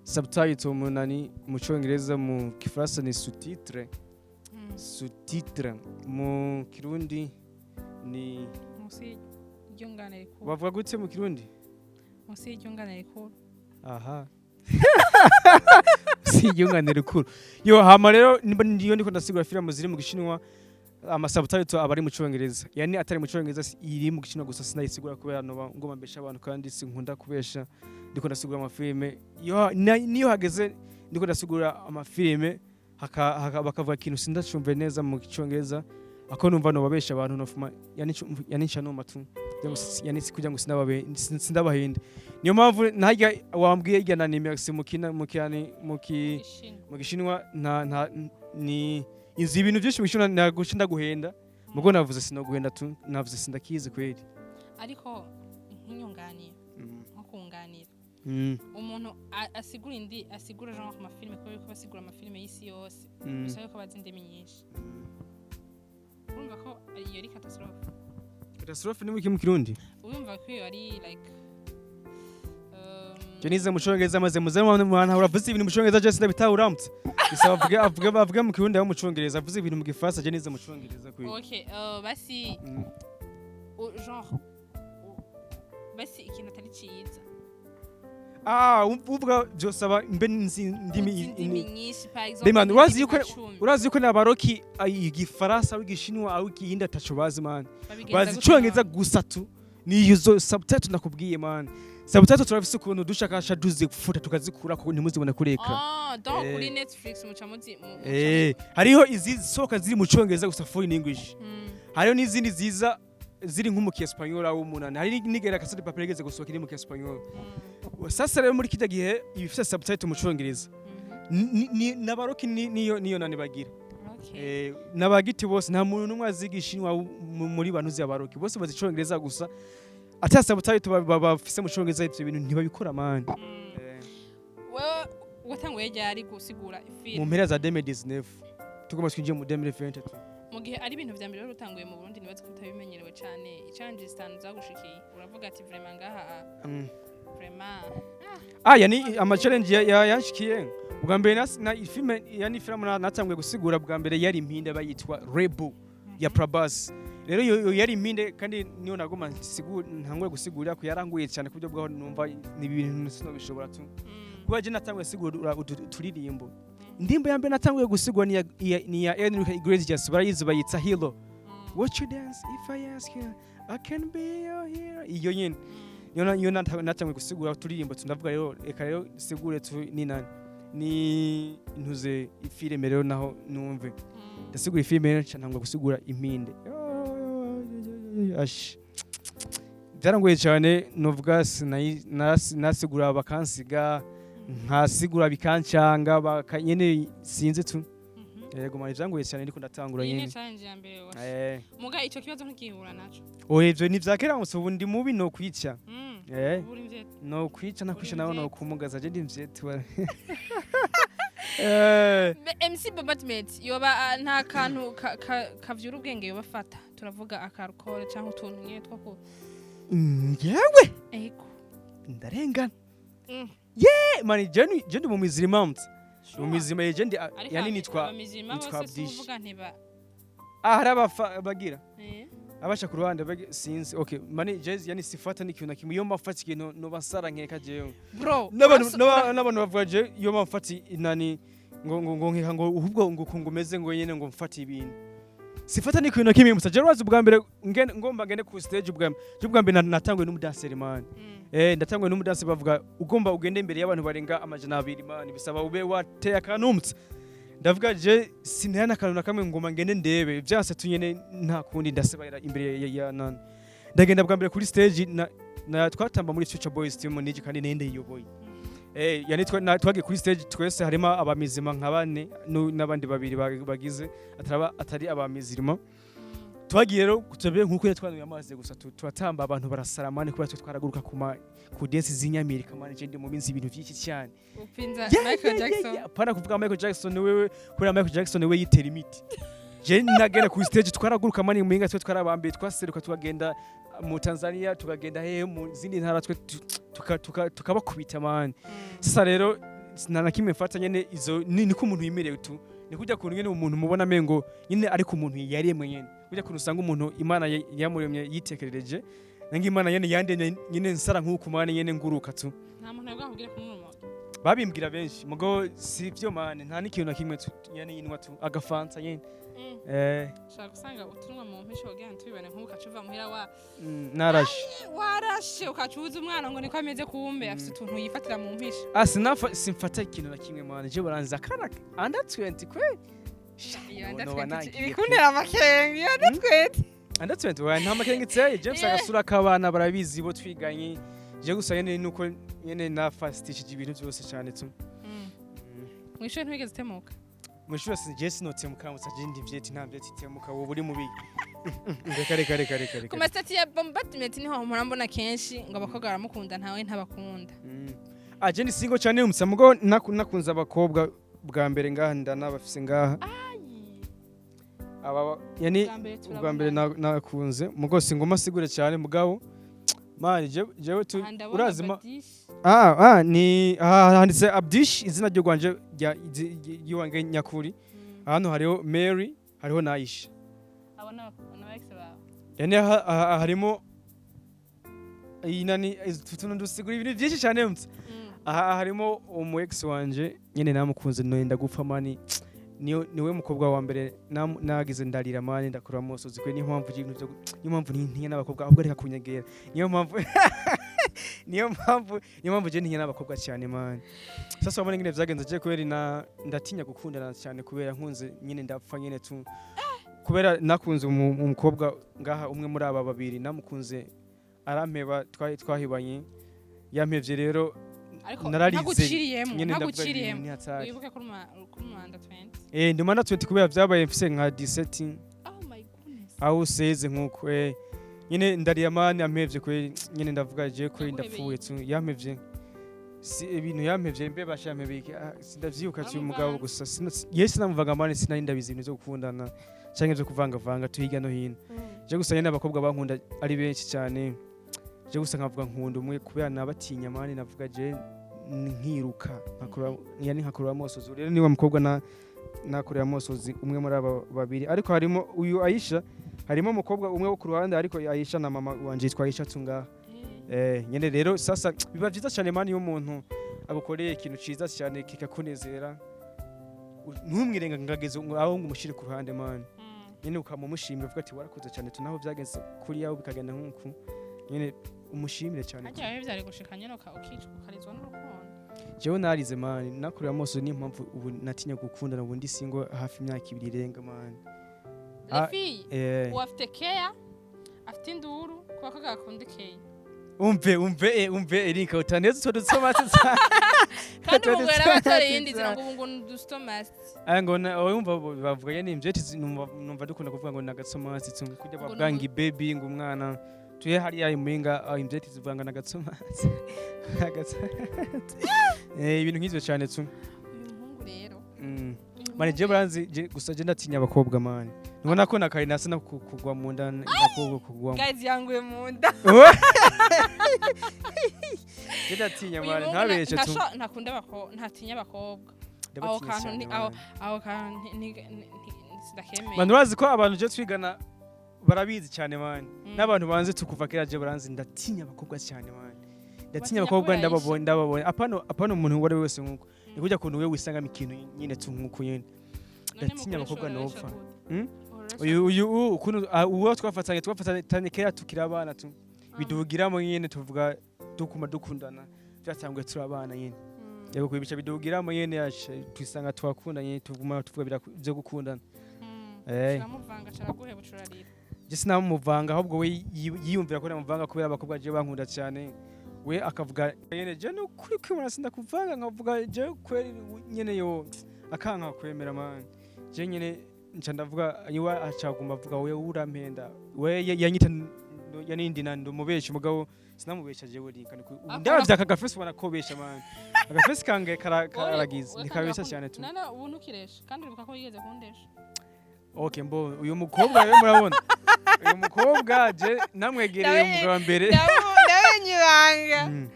subtitle mu nani, mu Cyongereza, mu Kifaransa ni sous-titre. Sous-titre mu Kirundi ni Munsi y'iryungane rikuru. Bavuga gute mu Kirundi? Munsi y'iryungane rikuru. Aha, si iryungane rikuru yo. Hama rero nimba niyo ndiko ndasigura filime ziri mu Gishinwa, ama subtitle aba ari mu Cyongereza. Yani atari mu Cyongereza, iri mu Gishinwa gusa sinayisigura kubera noba ngoma mbesha abantu, kandi sinkunda kubesha. Ndiko ndasigura amafilime iyo niyo hageze ndiko ndasigura amafilime bakavuga ikintu sindacumve neza mu Cyongereza, ako numva no babesha abantu, nofuma yani yani nca numa tu kugira ngo yani kugira ngo sindabahinde. Niyo mpamvu ntarya wambwiye irya na ni merci mukina mukiyani muki Gishinwa. Mu Gishinwa nta ni inzi ibintu byinshi mu Gishinwa naguca ndaguhenda, mugo navuze sinoguhenda tu, navuze sindakizi kweli. Ariko nk'inyunganira, nko kunganira umuntu asigura indi, asigura genre ku mafilime, kubera yuko basigura amafilime y'isi yose, bisaba yuko bazi indimi nyinshi. Urumva ko iyo ari catastrophe. Catastrophe ni wiki mu Kirundi? Urumva ko iyo ari like Je nize mu Cyongereza, maze muze mu bantu uravuze ibintu mu Cyongereza je sindabitahuramutse, bisaba avuge mu Kirundi aho mu Cyongereza, avuze ibintu mu Gifaransa, je nize mu Cyongereza kweli. Okay, basi genre basi ikintu atari ciza. Ah, uvuga byosaba mbe nzi indimi Uzi indimi nyinshi, par exemple Bemana, urazi indimi yuko nka 10. Urazi yuko n'abaroki Igifaransa aho Igishinwa aho ikiyindi ataco bazi man. Babigenza Bazi gute Icongereza none? gusa tu. Ni izo subtitle nakubwiye man, subtitle turafise ukuntu dushakasha duzifuta tukazikura ko ntimuzibone kuri écran. Ah, donc Eh. kuri Netflix muca muzi Eh, hariho izisohoka ziri mu Congereza gusa, full in English. Hariho n'izindi ziza ziri nko mu Kiespanyol aho umunani, hari n'igera Casa de Papel igeze gusohoka iri mu Kiespanyol. Sasa rero muri kijya gihe ibifite subtitle mu Congereza, n'abaroki niyo nani bagira. Okay. Eh, n'abagiti bose, nta muntu n'umwe azi Igishinwa muri bantu uzi abaroki bose bazi Icongereza gusa, ata subtitle bafise mu Congereza ivyo bintu ntibabikora man. Eh, Wewe watanguye ryari gusigura mu film? mpera za 2019, tugomba twinjiye mu 2023. Mu gihe ari ibintu vya mbere wari utanguye mu Burundi, nibaze ko utabimenyerewe cane, challenge zitanu zagushikiye uravuga ati vraiment ngaha vraiment? Ah, yani ama challenge yanshikiye ubwa mbere na filme, yani film natanguye gusigura bwa mbere yari impinda bayitwa Rebel ya Prabhas. Rero iyo yari impinde, kandi niyo nagoma ntangure gusigurira ko yaranguye cyane ku buryo bwaho numva ni ibintu sinobishobora tu, kuba je natanguye sigura uturirimbo. Indirimbo ya mbere natanguye gusigura ni ya Enrique Iglesias, barayizi, bayitsa Hero. "What you dance if I ask you, I can be your hero." Iyo nyene niyo natanguye gusigura uturirimbo tu. Ndavuga rero, reka rero sigure tu ni nani, ni ntuze ifilime rero naho numve ndasigura ifilime. Rero nca ntangura gusigura impinde. Ash, byarangoye cyane. Novuga nasigura bakansiga, nkasigura bikancanga, nyene sinzi tu. Yego mani, byangoye cyane ndiko ndatangura. Iyi ni Nyene. challenge ya mbere washe. Muga ico kibazo ntukihura naco. Oya, ivyo ni vya kera gusa, ubu ndi mubi, no kwica. Ubu uri mvyete. No kwica, nakwisha Uri nawe no mvyete. kumugaza. Je ndi mvyete. MC Bombardment yoba nta kantu kavyura ubwenge yoba afata, turavuga aka alcool canke utuntu nyene two ku Ngewe Ego. ndarengana. Ye mani, je ndi mu mizirima mutse, mu mizima ye je ndi Ariko yani nitwa abamizirima nitwa bose si Abdish. uvuga ntiba Ah, hari abafa bagira abasha ku ruhande sinzi. Okay mani, je yani sifata n'ikintu na kimwe. Iyo mafata ikintu no basara nkeka jewe. Bro, N'abantu n'abantu bavuga je iyo mafata inani ngo nkeka ngo ahubwo ngo ukuntu umeze ngo nyene ngo mfate ibintu. Sifata n'ikintu na kimwe musa. Je urazi ubwa mbere ngomba ngende ku stage, ubwa mbere je, ubwa mbere natanguye n'umudanseri man. Ndatanguye n'umudanseri. Bavuga ugomba ugende imbere y'abantu barenga 200 man, bisaba ube wateye akantu. Ndavuga je sintera n'akantu na kamwe, ngoma ngende ndebe vyanse tu nyene, nta kundi, ndasebayira imbere ya nani. Ndagenda bwa mbere kuri stage na twatamba muri Future Boys team nije kandi nende yiyoboye. Yani twagiye kuri stage twese, harimo abamizima nka bane n'abandi babiri bagize ataraba atari abamizirima. Twagiye rero tube nkuko twanuye amazi gusa, turatamba, abantu barasaramane kubera twe twaraguruka ku dance z'inyamerika man. Je ndi mu binzi ibintu vyinshi cyane. Upinza Yeah, Michael yeah, Jackson. yeah. Pana kuvuga Michael Jackson wewe, kubera Michael Jackson we yitera imiti. Je nagenda ku stage twaraguruka man, muhinga twe twarabambiye, twaseruka tukagenda mu Tanzania, tukagenda hehe mu zindi ntara, twe tukabakubita man. Sasa rero nta na kimwe mfata nyene. Izo niko umuntu yimerewe tu, ni kujya kuntu nyene umuntu mubona mengo nyene, ariko umuntu yaremwe nyene, kujya kuntu usanga umuntu Imana yamuremye yitekerereje, nange Imana nyene yandemye nyene nsara nk'uku man, nyene nguruka tu. Nta muntu yabwira kumuruma. Babimbwira benshi, mugo si vyo man, nta n'ikintu na kimwe tu, yani yinwa tu agafansa nyene. Ushobora gusanga utunwa mu mpisho kugira ngo tubibone, nk'ubu ukaca uva muhira wa Narashe. Warashe, ukaca uza umwana ngo niko ameze, kumbe afite utuntu yifatira mu mpisho. Ah, sinafa, simfata ikintu na kimwe man. Je baranza akana under 20 kwe. Iyo No, under no, 20 wanagiye. Ibikuntera amakenga iyo under 20. Under 20 wa nta makenga iteye. James agasura k'abana barabizi bo twiganye. Je gusa nyene nuko nyene nafastishije ibintu byose cyane tu. Mw'ishuri ntiwigeze utemuka? Mw'ishuri je sinotemuka musa. Je ndi vyeti, nta vyeti itemuka. Wowe uri mubi, reka reka reka reka reka. Ku ma status ya Bombardment niho mpora mbona kenshi ngo abakobwa baramukunda, ntawe ntabakunda. Ah, je ndi single cyane musa, mugo nakunze abakobwa bwa mbere ngaha ndanabafise ngaha aba yani Bwa mbere. Ubwa mbere nakunze mugo singoma sigure cyane mugabo mani jewe tu Aha ndabona urazi ma Badish. Ah, ni aha handitse Abdish, izina ryo gwanje rya ry'iwange nyakuri. Hano hariho Mary, hariho na Aisha. Abo ni aba ex bawe? Yani aha harimo iyi nani, utuntu dusigura ibintu byinshi cyane mutse. Aha harimo umu ex wanje nyene namukunze nenda gupfa man. Niyo niwe mukobwa wa mbere nagize ndarira man, ndakora amosozi kwe. Niyo mpamvu ibintu byo niyo mpamvu ntinya n'abakobwa, ahubwo reka kunyegera. Niyo mpamvu je ntinya n'abakobwa cyane man. Sasa wabona ingene vyagenze, je kubera na ndatinya gukundana cyane, kubera nkunze nyine ndapfa nyine tu. Kubera nakunze umukobwa ngaha, umwe muri aba babiri namukunze arampeba, twari twahibanye, yampevye rero Ariko nararize ntaguciriyemo nyene, ndavuga ntaguciriyemo ibintu ni hatari. Wibuke kuri under 20. Ndi under 20 kubera vyabaye mfise nka 17. Oh my goodness. Aho useze nkuko nyine ndariya man ampevye kwe nyine, ndavuga je kwe Yaguhebeye. ndapfuye tu. Yampevye si ibintu yampevye mbe basha yampevye iki? Ah, sindavyibuka tu mugabo Waramuvanze. gusa ye sinamuvaga man, sinari ndabizi ibintu vyo gukundana canke vyo kuvangavanga tu hirya no hino. Je gusa nyene abakobwa bankunda ari benshi cyane, je gusa nkavuga nkunda umwe kubera nabatinya man. Navuga je nkiruka nkakora yani nkakurura amosozi. Rero niba mukobwa na nakorera amosozi umwe muri aba babiri, ariko harimo uyu Aisha. Harimo umukobwa umwe wo ku ruhande, ariko Aisha na mama wanje yitwa Aisha tungaha. Nyene rero sasa biba vyiza cyane, man, iyo umuntu agukoreye ikintu ciza cyane kikakunezera, ntumwirengagize ngo aho ngo umushire ku ruhande, man. Nyene ukamumushimira, uvuga ati warakoze cyane tu, naho byagenze kuri yawe bikagenda nk'uku, nyene umushimire cyane. Harya biba vyari gushika nyene ukicwa, ukarizwa n'urukundo? Jewe narize, man, nakurira amaso. Niyo mpamvu ubu natinya gukundana. Ubu ndi single hafi imyaka 2 irenga, man. Ah, Les filles, uwo afite keya, afite induru kuba ko gakunda keya. Umve, umve, umve Erika, utaneze utwo dusomasi. Kandi ubu ngo yarabatoreye iyindi nzira, ngo ubu ngo ni udustomasi. Aya ngo wumva bavuga nyene imvyeti, numva dukunda kuvuga ngo nagatsomasi tu, kujya Ngo bavuga ngo baby, ngo umwana tuye hariya imuhinga imvyeti zivuga ngo nagatsomasi. Ibintu nk'ivyo cyane tu. Uyu muhungu rero, uyu Mane je muhungu. baranzi je gusa, je ndatinya abakobwa, man. Nubona ko nakari nasa no kugwa mu nda, abakobwa kugwamo. Guys, yanguye mu nda. Je ndatinya, Uyu man, muhungu ntabeshe tu. ntakunda abakobwa, ntatinya abakobwa. Aho Ndabatinya kantu cyane, aho man. aho kantu sindakemeye. Man, urazi ko abantu je twigana barabizi cyane, man. N'abantu banze tukuva kera je baranzi, ndatinya abakobwa cyane, man, ndatinya Watinya abakobwa. kubera? Ndababonye, ndababonye, apana umuntu uwo ari we wese nkuko ni kujya kuntu wewe wisangamo ikintu nyine tu nkuko nyine. None Ndatinya mukoresha abakobwa uraresha nopfa. gute? Uraresha Uyu ukuntu uwo twafatanye kera tukiri abana tu, bidugiramo nyine, tuvuga dukuma dukundana, byatanguye turi abana nyine. Yego, kubica bidugiramo nyine, twisanga twakundanye, tuguma tuvuga byo gukundana. Kiramuvanga, caraguheba, ucurarira. Je sinamuvanga, ahubwo we yiyumvira ko namuvanga kubera abakobwa je bankunda cyane. We akavuga nyene je no kuri kwibona sindakuvanga, nkavuga je kweri nyene yo akanka kwemera, man. Je nyene nca ndavuga iwa acaguma avuga we urampenda, we yanyita yanindi na ndumubesha. Umugabo sinamubesha jewe rinka. Ndavye aka gafesi ubona ko besha, man. Agafesi kange karagize ntikabesha cyane tu. Nana ubu ntukiresha, kandi uribuka ko wigeze kundesha. Okay, mbo uyu mukobwa rero, murabona uyu mukobwa je namwegereye umugabo wa mbere. Ndamenye ibanga.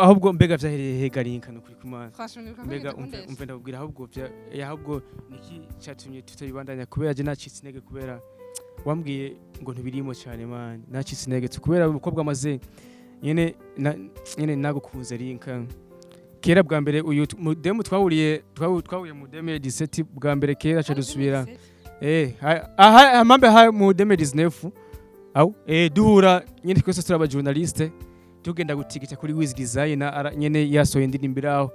Ahubwo mbega vyahereye he, Garinka, no kuri kumana? Franchement, uribuka ko Mbega wigeze umve kundesha. Umve ndabubwira, ahubwo vya ahubwo niki cyatumye tutabibandanya? Kubera je nacitse intege, kubera wambwiye ngo ntibirimo cyane, man. Nacitse intege tu kubera umukobwa amaze nyene nyene nagukunze, Rinka, kera bwa mbere. Uyu mudemu twahuriye twahuriye mu 2017 bwa mbere kera, ca dusubira aha mambe ha mu 2019 au duhura nyene twese turi aba journaliste, tugenda gutigita kuri Wiz Design, nyene yasohoye indirimbo iraho.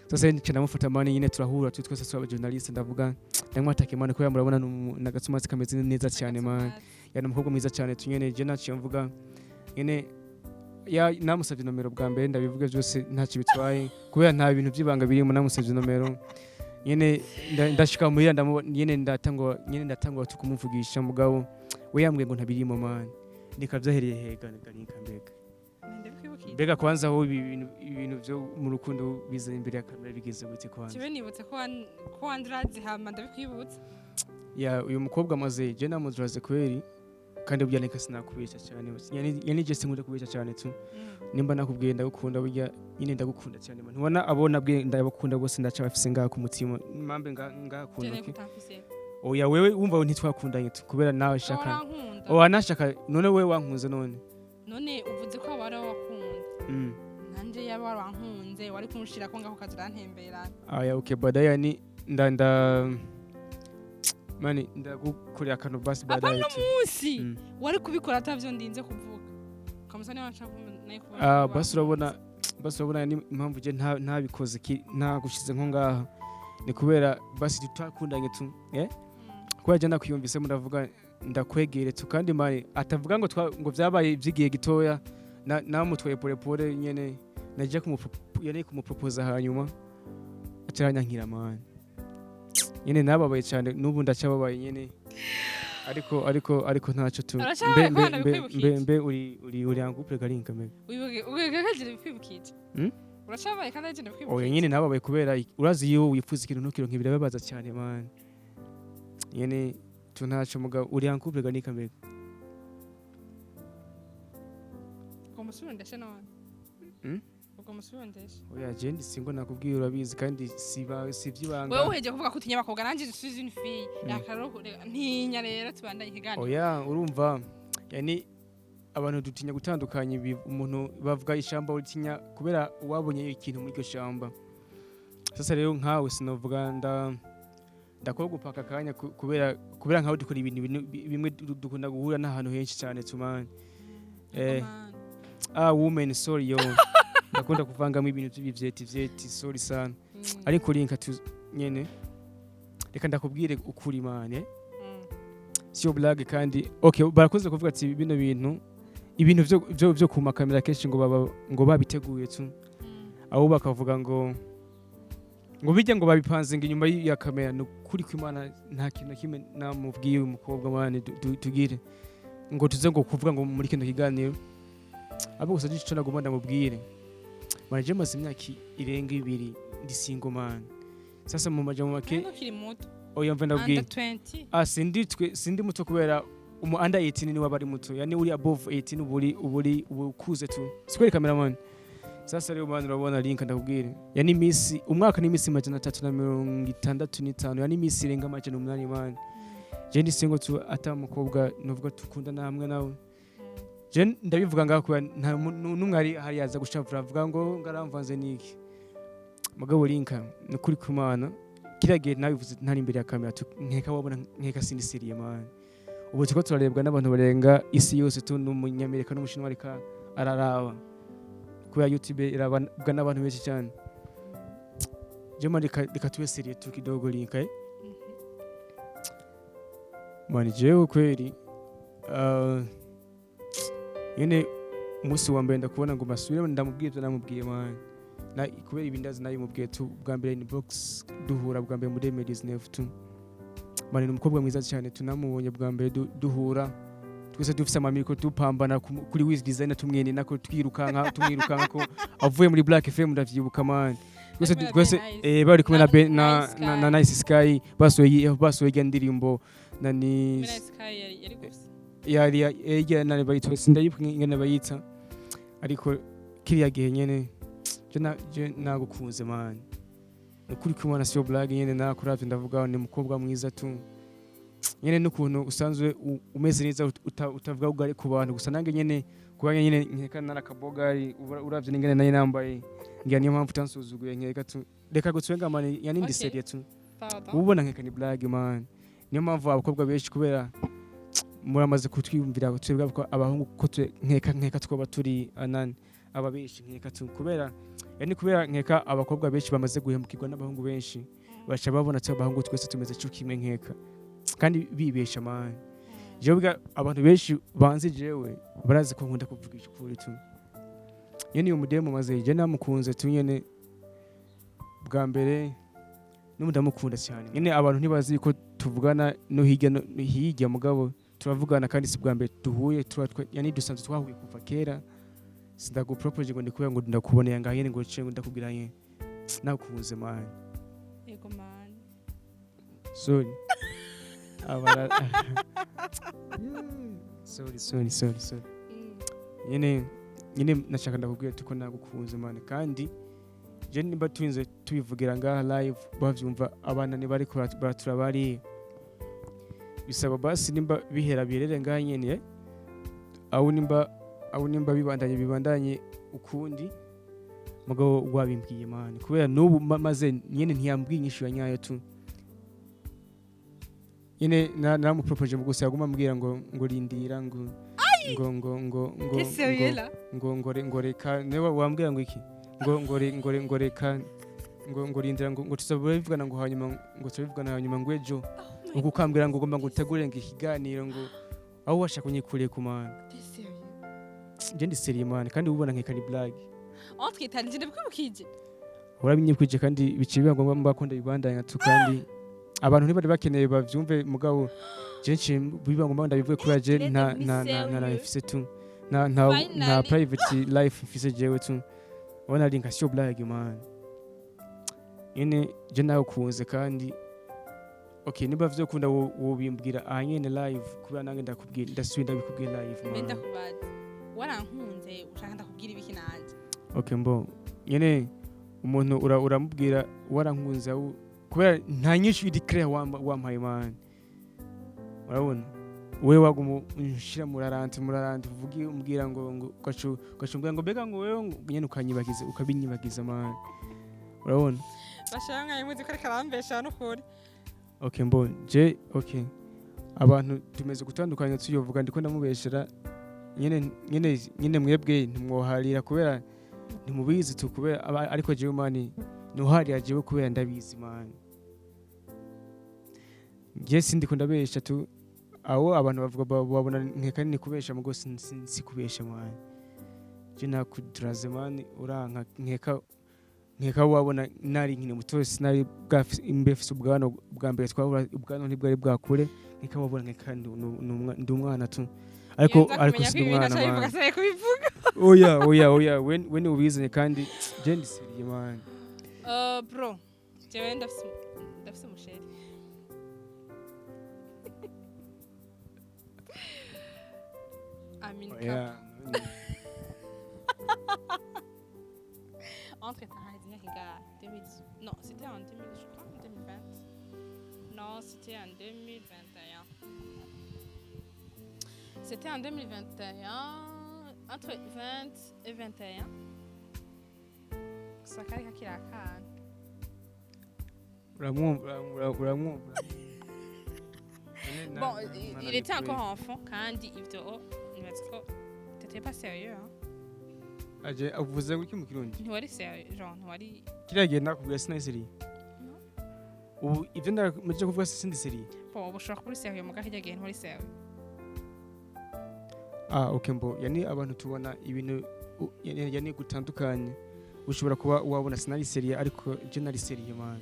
Sasa nca ndamufata, man, nyene turahura tu twese turi aba journaliste, ndavuga ndamwatake, man, kubera murabona n'agatsumatsi kameze neza cyane, man. Yani umukobwa mwiza cyane tu. Nyene je naciye mvuga nyene ya namusabye nomero bwa mbere. Ndabivuga byose, ntacyo bitwaye kubera nta bintu by'ibanga birimo. Namusabye nomero nyene, ndashika muhira, nyene ndatangwa, nyene ndatangwa tukumuvugisha. Mugabo we yambwiye ngo ntabirimo, man. Nikavyahereye hega, Garinka, mbega? Ndabikwibukiye. Mbega kwanza aho ibi bintu, ibintu byo mu rukundo biza imbere ya kamera bigeze gute kwanza? Kibe nibutse ko ko wandurazi, hama ndabikwibutsa. Ya, uyu mukobwa amaze je namuzuraze kweri, kandi burya neka sinakubesha cyane. Yani je sinkunda kubesha cyane tu. Nimba nakubwiye ndagukunda, burya nyine ndagukunda cyane, man. Ntubona abo nabwiye ndabakunda bose ndaca bafise ngaha ku mutima, mambe ngaha ku Jene ntoki. kutamfise. Oya, wewe wumva ntitwakundanye tu kubera nawe shaka. Warankunda. Oya, nashaka none wewe wankunze none? None uvuze ko waba wakunda. Nanje yaba warankunze wari kunshira ko ngaho kaza urantemberana. Aya, okay, baadaye ni nda nda mani ndagukorera akantu basi baadaye Apana tu. Munsi wari kubikora atavyo ndinze kuvuga kamusa niba nshaka nayo kubona. Ah, basi urabona ni impamvu je ntabikoze ntagushize nko ngaha ni kubera basi tutakundanye tu, kubera je nakwiyumvise ndavuga ndakwegere tu. Kandi mani atavuga ngo ngo vyabaye ivy'igihe gitoya, namutwaye pole pole nyene, naje yari kumupropoza, hanyuma acaranyankira, man. Nyene nababaye cyane, n'ubu ndacyababaye nyene, ariko ntacyo tu. Aracyababaye Mbe kubera mbe mbe bikwibukije. Mbe uri en couple, Garinka, mbe? Wibuke bikwibukije. Uracabaye kandi agenda Oya. bikwibukije. Nyene nababaye kubera urazi iyo wifuza ikintu ntukironke, birababaza cyane, man. Nyene tu ntacyo. Mugabo uri en couple, Garinka, mbega? Ugomba usubire ndashe none. Ubwo musubirondeshe. Oya, je ndi single, nakubwiye, urabizi, kandi si ivy'ibanga. Wewe uhejeje kuvuga ko utinya abakobwa, nanje je suis une fille. Reka ntinya rero, tubandanye ikiganiro. Oya, urumva, yani abantu dutinya gutandukanya ibi. Umuntu bavuga ishamba utinya kubera wabonye ikintu muri iryo shamba. Sasa rero nkawe sinovuga ndakora gupaka akanya kubera nkawe dukora ibintu bimwe, dukunda guhura n'ahantu henshi cyane tumani. Ah, woman, sorry yo, ndakunda kuvangamo ibintu by'ibivyeti vyeti, sorry sana. Ariko rinka tu nyene, reka ndakubwire ukuri mane, siyo blague. Kandi okay, barakunze kuvuga ati bino bintu, ibintu vyo ku makamera kenshi ngo baba ngo babiteguye tu, abo bakavuga ngo bijya ngo babipanze ngo inyuma ya kamera. Ni ukuri kw'Imana, nta kintu na kimwe namubwiye uyu mukobwa mane tugire ngo tuze ngo kuvuga ngo muri kino kiganiro. Abo gusa ico nagomba ndamubwire mane, je maze imyaka irenga 2 ndi single man. Sasa mu majambo make, Ukiri muto. Oya, mve ndabwire. Under 20. Ah, sindi twe sindi muto, kubera umu under 18 niwe aba ari muto, yani uri above 18 uburi ubukuze tu, sikweli cameraman? Sasa rero man, urabona link, ndakubwire, yani imisi umwaka n'imisi 365, yani imisi irenga 800 man, je ndi single tu, ata mukobwa novuga tukundana hamwe nawe. Je ndabivuga ngaho kubera nta n'umwe ari hari yaza gushavura avuga ngo ngaramvanze niki. Mugabo linka, ni ukuri kw'Imana, kiriya gihe nabivuze ntari imbere ya kamera nkeka wabona nkeka sindi sérieux man. Ubu turiko turarebwa n'abantu barenga isi yose tu, n'umunyamerika n'umushinwa ariko araraba, kubera YouTube irabwa n'abantu benshi cyane. Je man, reka tube sérieux tu kidogo linka, eh? Man, jewe kweli, nyene umunsi wa mbere ndakubona ngo masubire ndamubwiye ibyo namubwiye man, na kubera ibi ndazi nabimubwiye tu bwa mbere ni box duhura bwa mbere muri 2019 tu. Man, ni umukobwa mwiza cyane, tunamubonye bwa mbere duhura twese dufise amamikro, dupambana kuri Wiz Designer, tumwene nako twirukanka, tumwirukanka ko avuye muri Black FM, ndavyibuka man. Twese Bari kumwe na twese Ben Nice. Bari kumwe na Nice na Sky. Nice Sky, basohoye irya ndirimbo na ni Nice Sky yari gusa. Yari irya nani bayitwa, sindayibuka ingene bayita, ariko kiriya gihe nyene je nagukunze man, ukuri kumana, siyo blague. Nyene nakuravye ndavuga ni umukobwa mwiza tu nyene, n'ukuntu usanzwe umeze neza, utavuga ugari ku bantu gusa. Nange nyene kuba nyene nkeka narakabogari, uravye n'ingene nayo nambaye, ngira niyo mpamvu utansuzuguye nkeka tu. Reka gutwenga man, yani ndi Okay. sérieux tu. Pardon. Ubona nkeka ni blague man. Niyo mpamvu abakobwa benshi, kubera muramaze kutwiyumvira twebwe ko abahungu ko nkeka twoba turi anani aba benshi nkeka tu, kubera yani kubera nkeka abakobwa benshi bamaze guhemukirwa n'abahungu benshi, baca babona ati abahungu twese tumeze cyo kimwe nkeka, kandi bibesha man. Jewe bwa abantu benshi banzi jewe barazi ko nkunda kuvugisha ukuri tu. Nyene uyu mudemu maze je namukunze tu nyene bwa mbere, n'ubu ndamukunda cyane. Nyene abantu ntibazi ko tuvugana no hirya no hirya, mugabo turavugana, kandi si bwa mbere duhuye, yani dusanzwe twahuye kuva kera. Sindagupropose ngo ndikubwira ngo ndakuboneye ngaha nyene ngo nce ngo ndakubwira nyene nakukunze man. Yego man. Sorry abara, sorry, sorry, sorry, sorry. Nyene nashaka ndakubwira tuko nagukunze man, kandi je nimba turinze tubivugira ngaha live bavyumva, abana ntibari baratura bari bisaba basi nimba bihera birere ngaha nyene, eh? Aho nimba bibandanye bibandanye ukundi, mugabo wabimbwiye man, kubera n'ubu maze nyene ntiyambwiye inyishu ya nyayo tu. Nyene naramupropoje mu gusa yaguma ambwira ngo rindira, ngo T'es sérieux ngo là? ngo reka niwe wambwira ngo iki, ngo reka ngo rindira, ngo tuzabivugana, ngo hanyuma ngo tuzabivugana hanyuma, ngo ejo ngo ukambwira ngo ugomba ngo utegure ngo ikiganiro, ngo aho washaka unyikuriye ku mana. T'es sérieux? Je ndi sérieux man, kandi ubona nkeka ni blague. Entre italije ndabikwibukije. Urabinyikwije, kandi biciye biba ngombwa mba ko ndabibandanya tu, kandi abantu ntibari bakeneye bavyumve, mugabo je nciye biba ngombwa ndabivuge kubera je nta life mfise tu, nta Finally. private life mfise jewe tu. Ubona ari nka siyo blague man, nyene je nagukunze, kandi okay, niba vyokunda wobimbwira aha nyene live, kubera nange ndakubwira, ndasubiye ndabikubwira live Mbe man. ndakubaza. Warankunze, ushaka ndakubwira ibiki nanje? Okay, mbo Nyene umuntu uramubwira warankunze kubera nta nyinshi iri clair wampaye man. Urabona, wewe waguma unshira muraranti muraranti, uvuge umbwira ngo ugacu umbwira ngo mbega ngo wewe ngo nyene ukanyibagiza, ukabinyibagiza man, urabona. Bashaka nkaye muzi ko ariko arambesha n'ukuri. Okay, mbonye je, okay, abantu tumeze gutandukanya, tuyovuga ndiko ndamubeshera nyene mwebwe ntimwoharira kubera ntimubizi tu, kubera ariko jewe man ntuharira jewe kubera ndabizi man, nje sindiko ndabesha tu. Aho abantu bavuga babona nkeka ni kubesha, mugo si kubesha man. Je nakuduraze man, uranka nkeka wabona nari nkiri muto, sinari bwafise ubwanwa bwa mbere twahura, ubwanwa ntibwari bwakure. Nkeka wabona nkeka ndi umwana tu, ariko si umwana man. Kubivuga. Oya, oya, oya, we ni ubizanye kandi je ndi sérieux man. Bro, jewe ndafise umu chéri. I mean, Oya. Entre temps haheze imyaka ingahe? 2000, non, c'était en 2000, je crois, 2020, non, c'était en 2021, c'était en 2021, entre 20 et 21. Gusa kari kakiri akana. Uramwumva, uramwumva. Bon, il était encore enfant kandi ivyo, oh, nibaza ko t'étais pas sérieux, hein? Aje avuze gutyo mu Kirundi. Ntiwari sérieux, genre ntiwari. Kiriya gihe nakubwiye sinari sérieux. No. Ubu ibyo ndamaze kuvuga sindi sérieux? Bon, ubu ushobora kuba uri sérieux, muga hirya gihe ntiwari sérieux. Ah, okay, mbo yani abantu tubona ibintu yani gutandukanye. Ushobora kuba wabona sinari sérieux, ariko je nari sérieux man.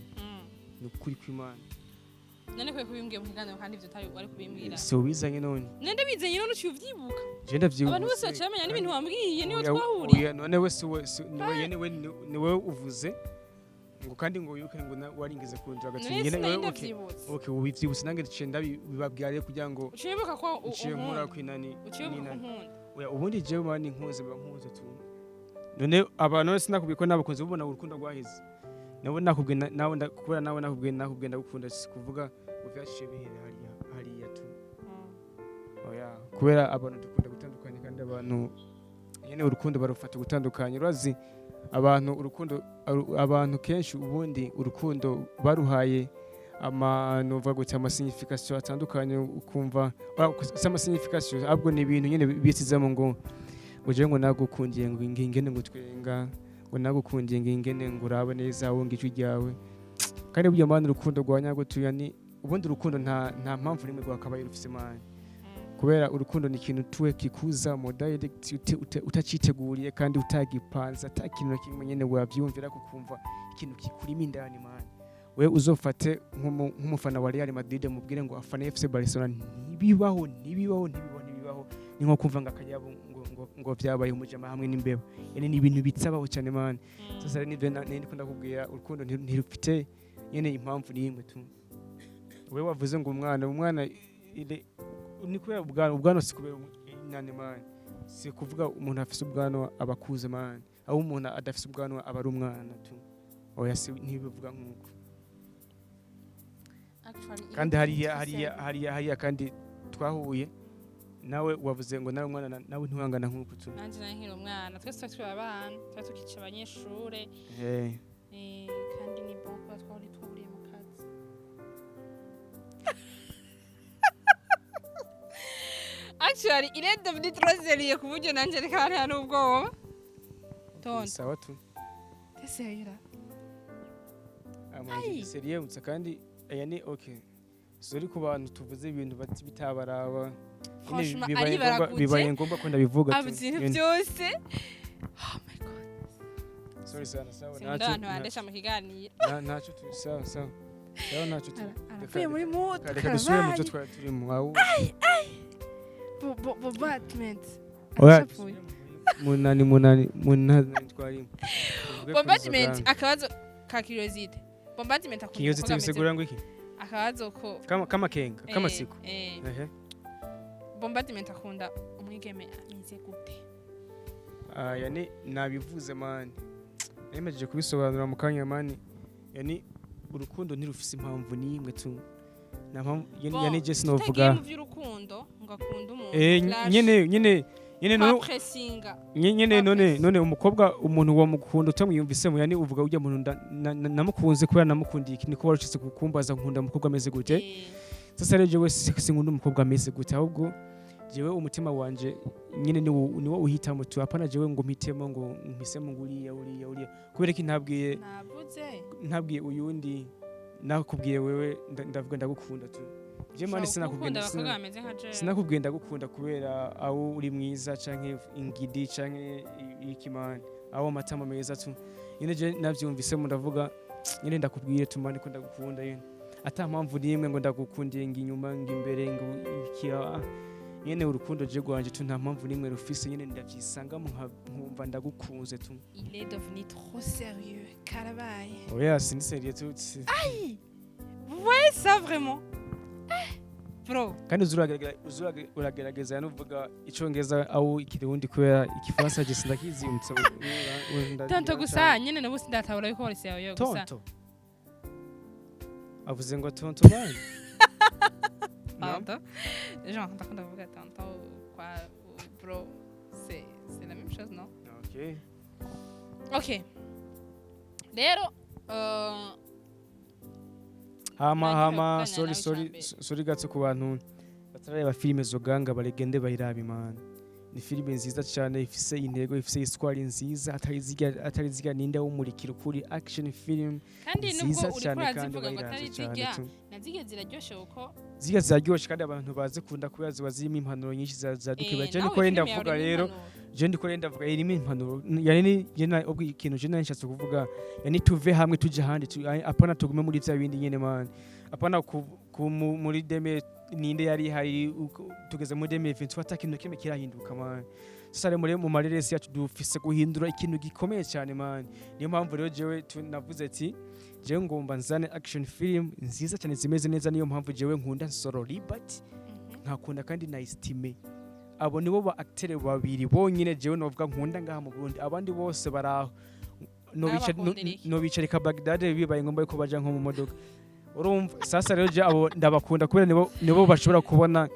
Ni ukuri kw'Imana. None kwe kubimbwiye mu kiganiro kandi ivyo utari wari kubimbwira? So wizanye none. Nende bizanye none uciye uvyibuka? Je ndavyibuka. Abantu bose baciye bamenya n'ibintu wambwiye niyo Oya, twahuriye. Oya, none we si we niwe yene we niwe uvuze ngo kandi ngo wibuke ngo waringize kundura None agati nyene sinari wewe, okay. ndavyibutse. Okay, ubu ivyibutse nange ciye ndabibabwira rero kugira ngo Uciye wibuka ko nciye nkura unkunda? kwinani. Uciye wibuka ko Ninani. unkunda? Oya, ubundi jewe man nkunze mba nkunze tu. None abantu bose nakubwiye ko nabakunze, bubona urukundo rwaheze nabo nakubwiye nawe kubera nawe nakubwiye ndagukunda, si kuvuga ngo vyashiye bihere hariya hariya tu. Oya, kubera abantu dukunda gutandukanye kandi abantu nyene urukundo barufata gutandukanye. Urazi abantu urukundo abantu kenshi ubundi urukundo baruhaye ama novuga gutya ama signification atandukanye, ukumva si ama signification, ahubwo ni ibintu nyene bisizemo ngo jewe ngo nagukundiye ngo ingene ngo twenga, ngo nagukundiye ngo ingene ngo urabe neza wumva ijwi ryawe. Kandi burya man urukundo rwa nyarwo tuya ni ubundi urukundo nta mpamvu n'imwe rwakabaye rufise man, kubera urukundo ni ikintu tuwe kikuza mu direct utaciteguriye kandi utagipanze, ata kintu na kimwe nyene wavyumvira, kukumva ikintu kikurimo indani man. We uzofate nk'umufana wa Real Madrid, mubwire ngo afane FC Barcelona, ntibibaho, ntibibaho, ntibibaho, ntibibaho. Ni nko kumva ngo akayabo ngo vyabaye umujama hamwe n'imbeba. Yani ni ibintu bitabaho cyane man. Sasa rero nivyo niko ndakubwira, urukundo ntirufite nyene impamvu n'imwe tu. We wavuze ngo umwana ni kubera ubwanwa, si kubera inani man. Si kuvuga umuntu afise ubwanwa aba akuze man, aho umuntu adafise ubwanwa aba ari umwana tu. Oya, si ntibivuga nk'uko. Actually, Kandi hariya it's hariya same. hariya kandi twahuye nawe wavuze ngo nawe umwana nawe ntiwangana nk'uko tu. Nanje nari nkiri umwana, twese twari turi abana, twari tukica abanyeshure. Kandi ni bon kuba twari twahuriye mu kazi. Actually, il est devenu trop sérieux ku buryo nanje reka ntera n'ubwoba. Tonto. Sawa tu. T'es sérieux là? Amazi sérieux gusa kandi aya ni okay. Sorry ku bantu tuvuze ibintu bati bitabaraba. Nyine Franchement, bibaye ari baraguje. Bibaye ngombwa ko ndabivuga tu. Avuze ibintu Nyine. byose. Oh my God. Sorry sana, sawa. Sinkunda Ntacyo abantu bandesha mu kiganiro. Ntacyo tu, sawa sawa. Sawa, ntacyo tu. Aravuye muri mood. Reka dusubire mu byo twari turimo. Aho. Bombardment. Oya, Arashavuye. munani munani munani twarimo. Tuvuge kuri Bombardment, izo gahunda. akabazo ka curiosité. Bombardment akunda Curiosity umukobwa ameze bisigura ngo iki? Akabazo ko Kama kenga, kama siko. Ehe. Bombardment akunda umwigeme ameze gute? Ah, yani nabivuze man. Nemejeje kubisobanura mu kanya, man. Yani urukundo ntirufise impamvu n'imwe tu, nta mpamvu yani. Bon, Yani je tutagiye sinovuga mu by'urukundo ngo akunde umuntu slash nyene no kwapresinga. Nyene none Twapesi. none umukobwa, umuntu wa mukunda utamwiyumvisemo, yani uvuga ujya muntu namukunze kubera namukundiye iki, niko warushitse kukumbaza nkunda umukobwa ameze gute. Sasa rero jewe sinkunda umukobwa ameze gute, ahubwo jewe umutima wanje nyene niwo uhitamo tu, apana jewe ngo mpitemo, ngo mpisemo ngo uriya, uriya, uriya, kubera ko ntabwiye Navuze ntabwiye uyundi, nakubwiye wewe, ndavuga ndagukunda tu. Je man ushobora sinakubwiye gukunda abakobwa bameze nka jewe. Sinakubwiye ndagukunda kubera aho uri mwiza canke ingidi canke iki, man, aho amatama meza tu. Nyene je navyumvisemo, ndavuga nyene ndakubwiye tu, man, ko ndagukunda nyene ata mpamvu n'imwe, ngo ndagukundiye ngo inyuma, ngo imbere, ngo iki. Nyene urukundo je rwanje tu nta mpamvu n'imwe rufise, nyene ndavyisangamo nkumva ndagukunze tu. Il est devenu trop sérieux, karabaye. Oya, sindi sérieux tu. Vous voyez ça vraiment? Eh, bro. Kandi uragerageza nuvuga icongereza aho ikirundi, kubera igifaransa je sindakizi. Tonto gusa nyene nabo sindatahura yuko wari sérieux gusa. Tonto avuze ngo tonto bani. Pardon, genre ndakunda kuvuga tonto quoi, bro, c'est la même chose, non? Okay. Ok, rero Hama nagiye hama kuganira sorry, nawe sorry. icambere. Sorry gato, ku bantu batarareba filime Zoganga, baregende bayirabe, man. Ni filime nziza cyane, ifise intego, ifise histoire nziza, atari zirya ninde wumurikira ukuri, action film Kandi nubwo nziza uriko cyane, kandi urazivuga ngo bayirabe atari cyane zirya, tu. Na zirya ziraryoshe kuko Zirya ziraryoshe kandi abantu bazikunda kubera ziba zirimo impanuro nyinshi zadukeba. Je nawe ndiko rero filime yawe ndavuga irimo rero impanuro. Je ndiko rero ndavuga irimo impanuro, yani ni je na ubwo ikintu je nari nshatse kuvuga, yani tuve hamwe tuje ahandi apana tugume muri vya bindi nyene, man, apana muri deme ninde yari hari tugeze muri 2023 ata kintu kimwe kirahinduka, man. Sasa rero muri mu mareresi yacu dufise guhindura ikintu gikomeye cyane, man. Niyo mpamvu rero jewe navuze ati jewe ngomba nzane action film nziza cyane zimeze neza. Niyo mpamvu jewe nkunda Nsoro Libert, nkakunda kandi na Estime. Abo nibo ba acteur babiri bonyine jewe novuga nkunda ngaha mu Burundi. Abandi bose baraho N'abakundira iki? No bicarika Baghdad bibaye ngombwa yuko baja nko mu modoka, urumva. Sasa rero je abo ndabakunda kubera nibo bashobora kubona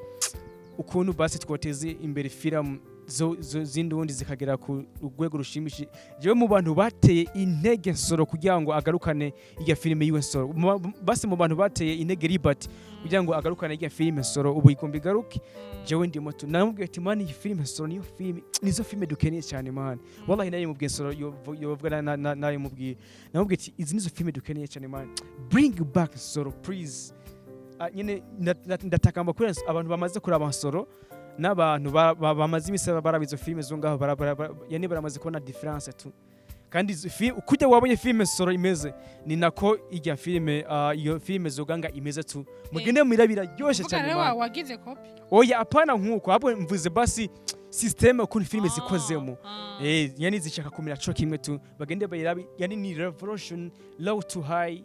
ukuntu basi twoteze imbere film zo z'indundi zikagera ku rwego rushimishije. Jewe mu bantu bateye intege Nsoro kugira ngo agarukane irya filime yiwe Nsoro, basi mu bantu bateye intege Libert kugira ngo agarukane irya filime Nsoro, ubu igomba igaruke, jewe ndimo tu. Namubwiye ati: "Man, iyi filime Nsoro niyo filime, nizo filime dukeneye cyane, man." Wallahi nayo mubwiye Nsoro yovuga nayo mubwiye, namubwiye ati: "Izi nizo filime dukeneye cyane, man. Bring back Nsoro, please." Ah, nyine ndatakamba kuri abantu bamaze kuraba Nsoro n'abantu bamaze iminsi baraba izo filime zo ngaho, yani baramaze kubona différence tu. Kandi kujya wabonye filime Nsoro imeze, ni nako ijya filime, iyo filime Zoganga imeze tu. Mugende mwirabira, ryoshe Vuga cyane, rero man. Wagize copie? Oya, apana nkuko, ahubwo mvuze basi système ukuntu filime zikozemo. Yani zishaka kumera co kimwe tu. Bagende bayirabe, yani ni revolution, low to high,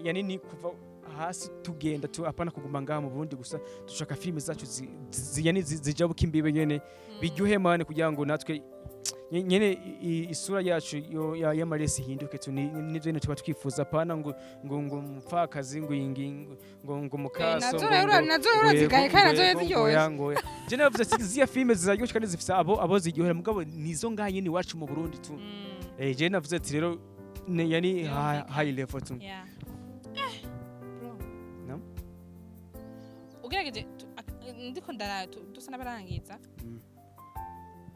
yani ni kuva hasi tugenda tu, apana kuguma ngaha mu Burundi gusa. Dushaka filime zacu yani zijabuka imbibe nyene, biryohe, man, kugira ngo natwe nyene isura yacu y'amaresi ihinduke tu. Nivyo nyene tuba twifuza, apana ngo mupfakazi, ngo ingi, ngo mukaso Nazo ngo rero nazo rero ngo zigaye yego, kandi ngo nazo yego, ngo ziryoshye. ya, ngo ya. Je navuze ati ziya filime ziraryoshe kandi zifise abo ziryohera, mugabo nizo ngaha nyene iwacu mu Burundi tu. Je navuze ati rero yani Birumvikana. high level tu. Yeah. Bro. No? Ugerageje ndiko ndara dusa n'abarangiza.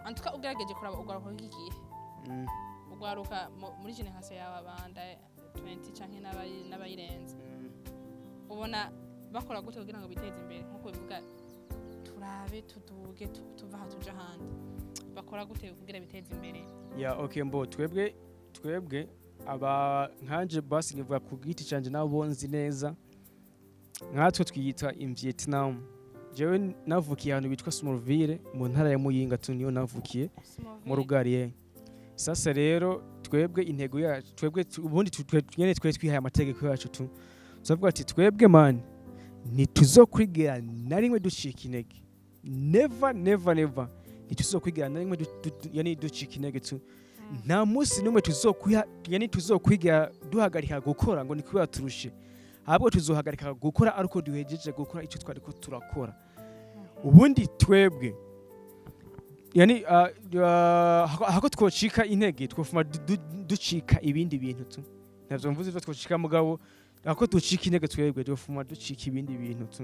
Antuka ugerageje kuraba ugaruka iki gihe, ugwaruka muri génération yawe, abanda 20 canke n'abayirenze, ubona bakora gute kugira ngo biteze imbere nkuko bivuga, turabe tuduge tuva aha tuja ahandi? Bakora gute kugira biteze imbere? Ya, okay, mbo twebwe aba nkanje basi nivuga ku giti canje nabo nzi neza, nkatwe twiyita in Vietnam. Jewe navukiye ahantu bitwa Smallville mu ntara ya Muyinga tu, niyo navukiye mu Rugariye. Sasa rero twebwe intego yacu, twebwe ubundi nyene twe twihaye amategeko yacu tu, tuzavuga ati twebwe, man, ntituzokwigera na rimwe ducika intege. Never, never, never, ntituzokwigera na rimwe yani ducika intege tu. Nta munsi n'umwe tuzokwiha, yani tuzokwiga duhagarika gukora ngo ni kubera turushe, ahubwo tuzohagarika gukora ariko duhejeje gukora icyo twariko turakora. Ubundi twebwe yani hako twocika intege, twofuma ducika ibindi bintu tu. Navyo mvuze ivyo twocika, mugabo hako ducika intege twebwe twofuma ducika ibindi bintu tu.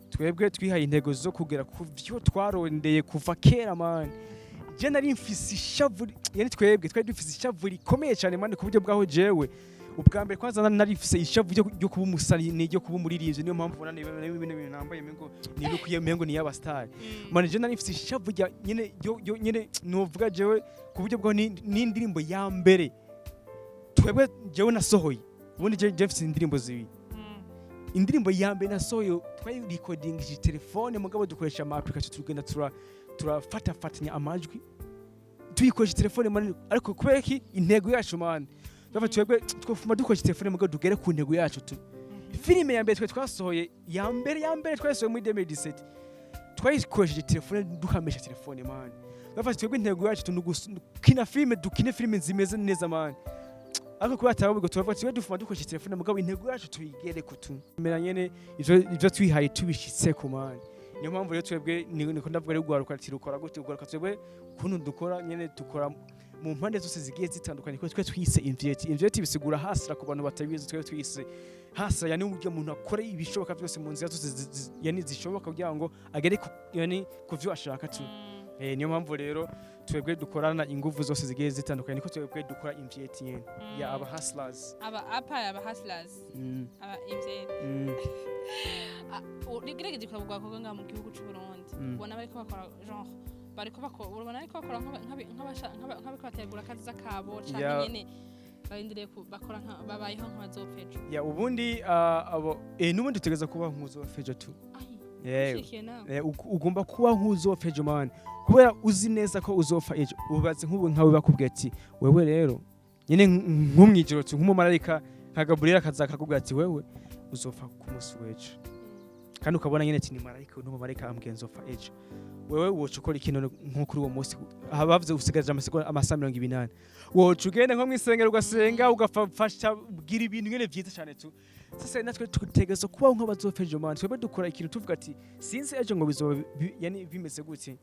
Twebwe twihaye intego zo kugera ku vyo twarondeye kuva kera, man. Je nari mfise ishavu, yani twebwe twari dufise ishavu rikomeye cyane, man, ku buryo bwaho jewe ubwa mbere kwanza nari mfise ishavu ryo kuba umusani, ryo kuba umuririmbyi. Niyo mpamvu ubona niba bino bintu nambaye mengo ni bikwiye, mengo ni y'abastar, man. Je nari mfise ishavu rya nyene ryo nyene novuga jewe ku buryo bwaho n'indirimbo ya mbere twebwe jewe nasohoye, ubundi je mfise indirimbo zibiri. Indirimbo ya mbere nasohoye twayirikodingishije telefone, mugabo dukoresha ama application, tugenda turafatafatanya amajwi tuyikoresha telefone, man. Ariko kubera iki? Intego yacu, man. Tuva twebwe twofuma dukoresha telefone, mugabo tugere ku ntego yacu tu. Filime ya mbere twe twasohoye, ya mbere twasohoye muri 2017, twayikoresheje telefone, duhamesha telefone, man. Bafashe twebwe intego yacu tu kina filime, dukine filime zimeze neza, man. Ariko kubera atababugo tubavuga twe dufuma dukoresha telefone, mugabo intego yacu tuyigere ku tu mera nyene ivyo twihaye tubishitseko, man. Niyo mpamvu rero twebwe niko ndavuga rero, ugwaruka ati rukora gute? Ugwaruka twebwe ukuntu dukora nyene, dukora mu mpande zose zigiye zitandukanye, kuko twe twise imvyeti. Imvyeti bisigura hustler ku bantu batabizi. Twe twise hustler, yani uburyo umuntu akora ibishoboka byose mu nzira zose yani zishoboka kugira ngo agere ku, yani ku vyo ashaka tu. Niyo mpamvu rero twebwe dukorana inguvu zose zigiye zitandukanye, niko twebwe dukora imvyeti nyene ya aba hustlers. Aba apa, aba hustlers, aba imvyeti. Ugerageje kuraba ubwako ngaha mu gihugu c'u Burundi, ubona bariko bakora genre bariko bakora, ubona bariko bakora nk'abariko bategura akaziza kabo canke nyene barindiriye bakora babayeho nk'abazopfa ejo? Ya, ubundi abo n'ubundi utegereza kuba nk'uzopfa ejo tu. Ai, ushikiye nawe. Ugomba kuba nk'uzopfa ejo, man, kubera uzi neza ko uzopfa ejo. Ubaze nk'ubu nkawe bakubwiye ati wewe rero nyine nko mw'ijoro tu, nk'umumarayika nka Gabriel akaza akakubwira ati wewe uzopfa ku munsi w'ejo, kandi ukabona nyine ati ni marayika, n'umumarayika ambwiye nzopfa ejo, wewe woca ukora ikintu nko kuri uwo munsi? Aha bavuze usigaje amasegonda, amasaha 28, woca ugenda nko mw'isengero ugasenga, ugafasha bwira ibintu nyine vyiza cyane tu. Sasa natwe tutegerezwa kubaho nk'abazopfa ejo, man. Twebwe dukora ikintu tuvuga ati sinzi ejo ngo bizoba yani bimeze gute.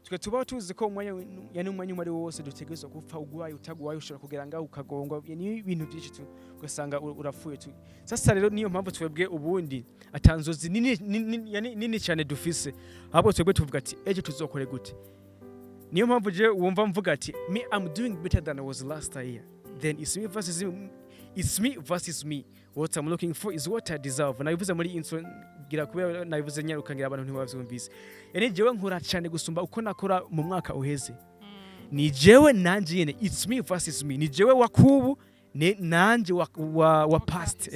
Twe tubaho tuzi ko umwanya, yani umwanya umwe ari wo wose dutegerezwa gupfa. Ugwaye, utagwaye, ushobora kugera ngaho ukagongwa, yani ibintu byinshi tu, ugasanga urapfuye tu. Sasa rero niyo mpamvu twebwe ubundi atanzozi nini, nini, yani nini cyane dufise, ahubwo twebwe tuvuga ati ejo tuzokore gute? Niyo mpamvu je wumva mvuga ati me, I'm doing better than I was last year. Then it's me versus me, it's me versus me. What I'm looking for is what I deserve. Nabivuze muri intro ngira kubera nabivuze nyaruka, ngira abantu ntibavyumvise. Yani jewe nkora cyane gusumba uko nakora mu mwaka uheze. Ni jewe nanje nyene, it's me versus me, ni jewe wakubu ne nanje wa past.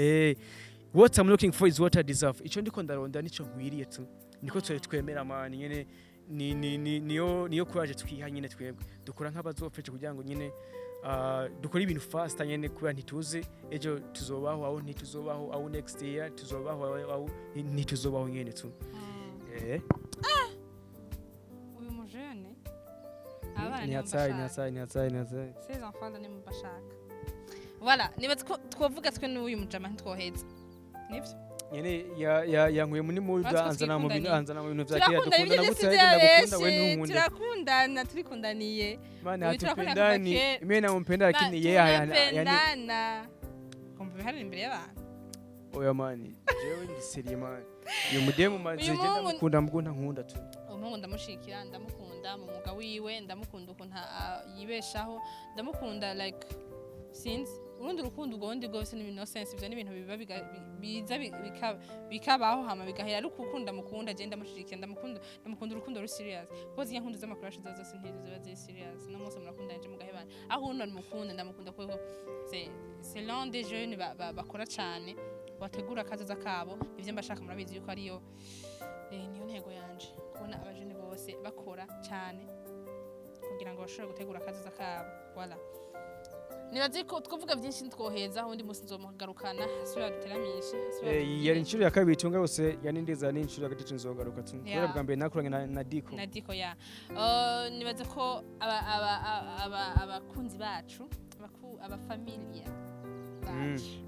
What I'm looking for is what I deserve. Ico ndiko ndaronda nico nkwiriye tu. Niko twe twemera, man. Nyene ni niyo courage twiha nyene. Twebwe dukora nk'abazopfa kugira ngo nyene dukora ibintu faster nyene, kubera ntituzi ejo tuzobaho aho ntituzobaho, aho next year tuzobaho aho ntituzobaho nyene tu. Uyu mujene abana Ni hatari, ni hatari, ni hatari, ni hatari. Ces enfants ni mubashaka. Voilà, nibaza ko twovuga twe n'uyu mujama ntitwoheza, nivyo? Nyene ya ya yankuye muri muda, Natwe anzana mu bintu twikundaniye. anzana mu bintu vya kera. Turakundana, ibyo Dukundana byose gute? Ariko ndagukunda, we byabeshe. ntunkunde. Turakundana, turikundaniye. Maana Uyu turakundana kuva hatupendani. kera. Mimi nampenda, lakini yeye yani Tunapendana, kumva ibiharuro imbere y'abantu. Oya man, jewe ndi sérieux, man. Uyu mudemu maze Uyu je ndamukunda, mbwo ntankunda tu. Umuhungu ndamushikira, ndamukunda mu mwuga wiwe, ndamukunda ukuntu yibeshaho, ndamukunda like sinzi urundi rukundo ubwo bundi bwose ni nonsense. Ivyo ni ibintu biba biza bikabaho hama bigahera, ariko ukunda mukunda je ndamushigikira, ndamukunda, ndamukunda urukundo ru serious, kuko zirya nkundo z'ama crush zo zose ntizo ziba ziri serious, no munsi murakundanye je mugahebana. Aho uno ndamukunda, ndamukunda kuko c'est l'un des jeunes bakora cane, bategura akazoza kabo. Ivyo mbashaka murabizi yuko ariyo niyo ntego yanje, kubona abajene bose bakora cyane kugira ngo bashobore gutegura akazoza kabo. Voilà. Nibaze ko twavuga byinshi ntitwoheza, undi munsi nzomugarukana, asubira duteramishe, asubira Yari atubwire. inshuro ya kabiri tungarutse, yani ndeza ni inshuro ya gatatu nzogaruka tu, kubera bwa mbere nakoranye na Diko. Na Diko ya nibaze ko abakunzi bacu, abafamilia bacu,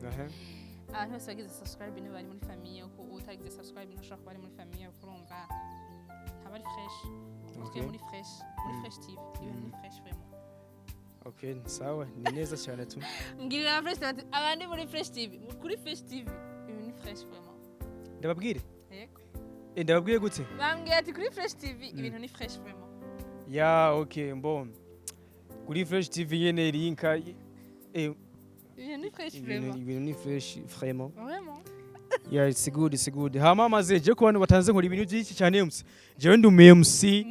abantu bose bagize subscribe nibo bari muri famille, kuko utagize subscribe ntashobora kuba ari muri famille, kuko urumva ntaba ari fresh, kuko twe muri fresh, muri Fresh TV ibintu ni fresh vraiment. Okay, sawa, ni neza cyane tu. Mbwirira aba Fresh TV, abandi muri Fresh TV, kuri Fresh TV ibintu ni fresh vraiment. Ndababwire? Yego. Ndababwiye gute? Bambwiye ati kuri Fresh TV ibintu ni fresh vraiment. Ya, okay, mbon kuri Fresh TV nyene linka Ibintu ni fresh ibintu vraiment. Ibintu ni fresh vraiment. Vraiment. Yeah, it's good, it's good. Hama maze je ku bantu batanze, nkora ibintu byinshi cyane MC. Jewe ndi umu MC,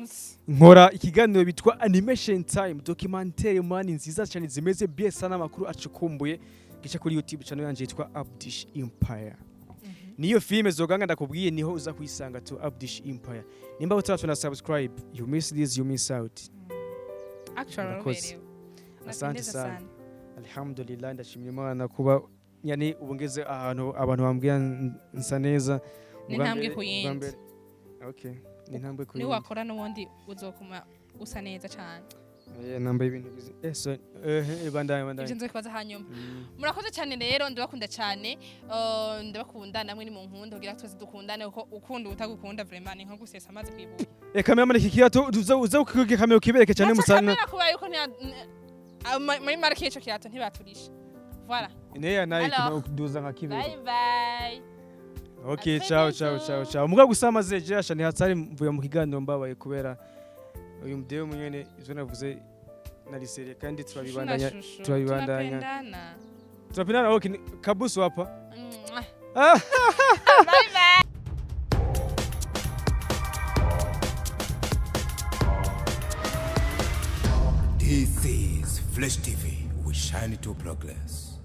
nkora ikiganiro bitwa Animation Time, documentaire man nziza cyane zimeze bien sana, amakuru acukumbuye, gica kuri YouTube channel yanje yitwa Abdish Empire. Niyo filme zoganga ndakubwiye niho uza kuyisanga tu, Abdish Empire. Nimba utaratuna subscribe, you miss this, you miss out. Actually Murakoze. uruberewe. Asante Unapendeza. sana. Alhamdulillah, ndashimira Imana kuba yani ubu ngeze ahantu abantu bambwira nsa neza. Ni Ubwa intambwe ku ubwa yindi. Okay, ni intambwe ku Ni yindi. wakora n'ubundi uzokuma usa neza cyane. Nambaye ibintu bizi so bandanye, bandanye. Ibyo nzobikubaza hanyuma. Murakoze cyane rero, ndabakunda cyane. Ndabakunda namwe ni mu nkunda kugira twese dukundane, kuko ukunda utagukunda vraiment ni nko gusesa amazi kwibuye. Cameraman, iki kirato uza uza kukiga kamera ukibereke cyane musana. Kamera kuba yuko muri marke y'ico kirato ntibaturisha. Voilà. Neya nayo. Alors. Duza nka kibere. Bye bye. Okay. À très Ciao, ciao. bientôt. Ciao, ciao. Muga gusa amaze je ni hatari, mvuye mu kiganiro mbabaye kubera uyu mudeo munyene ivyo navuze nari sérieux kandi turabibandanya. Shushu, Turabibandanya. tunapendana. Tunapendana, okay, kabusu hapa. Mwah. Ah. Bye bye. This is Flash TV. We shine to progress.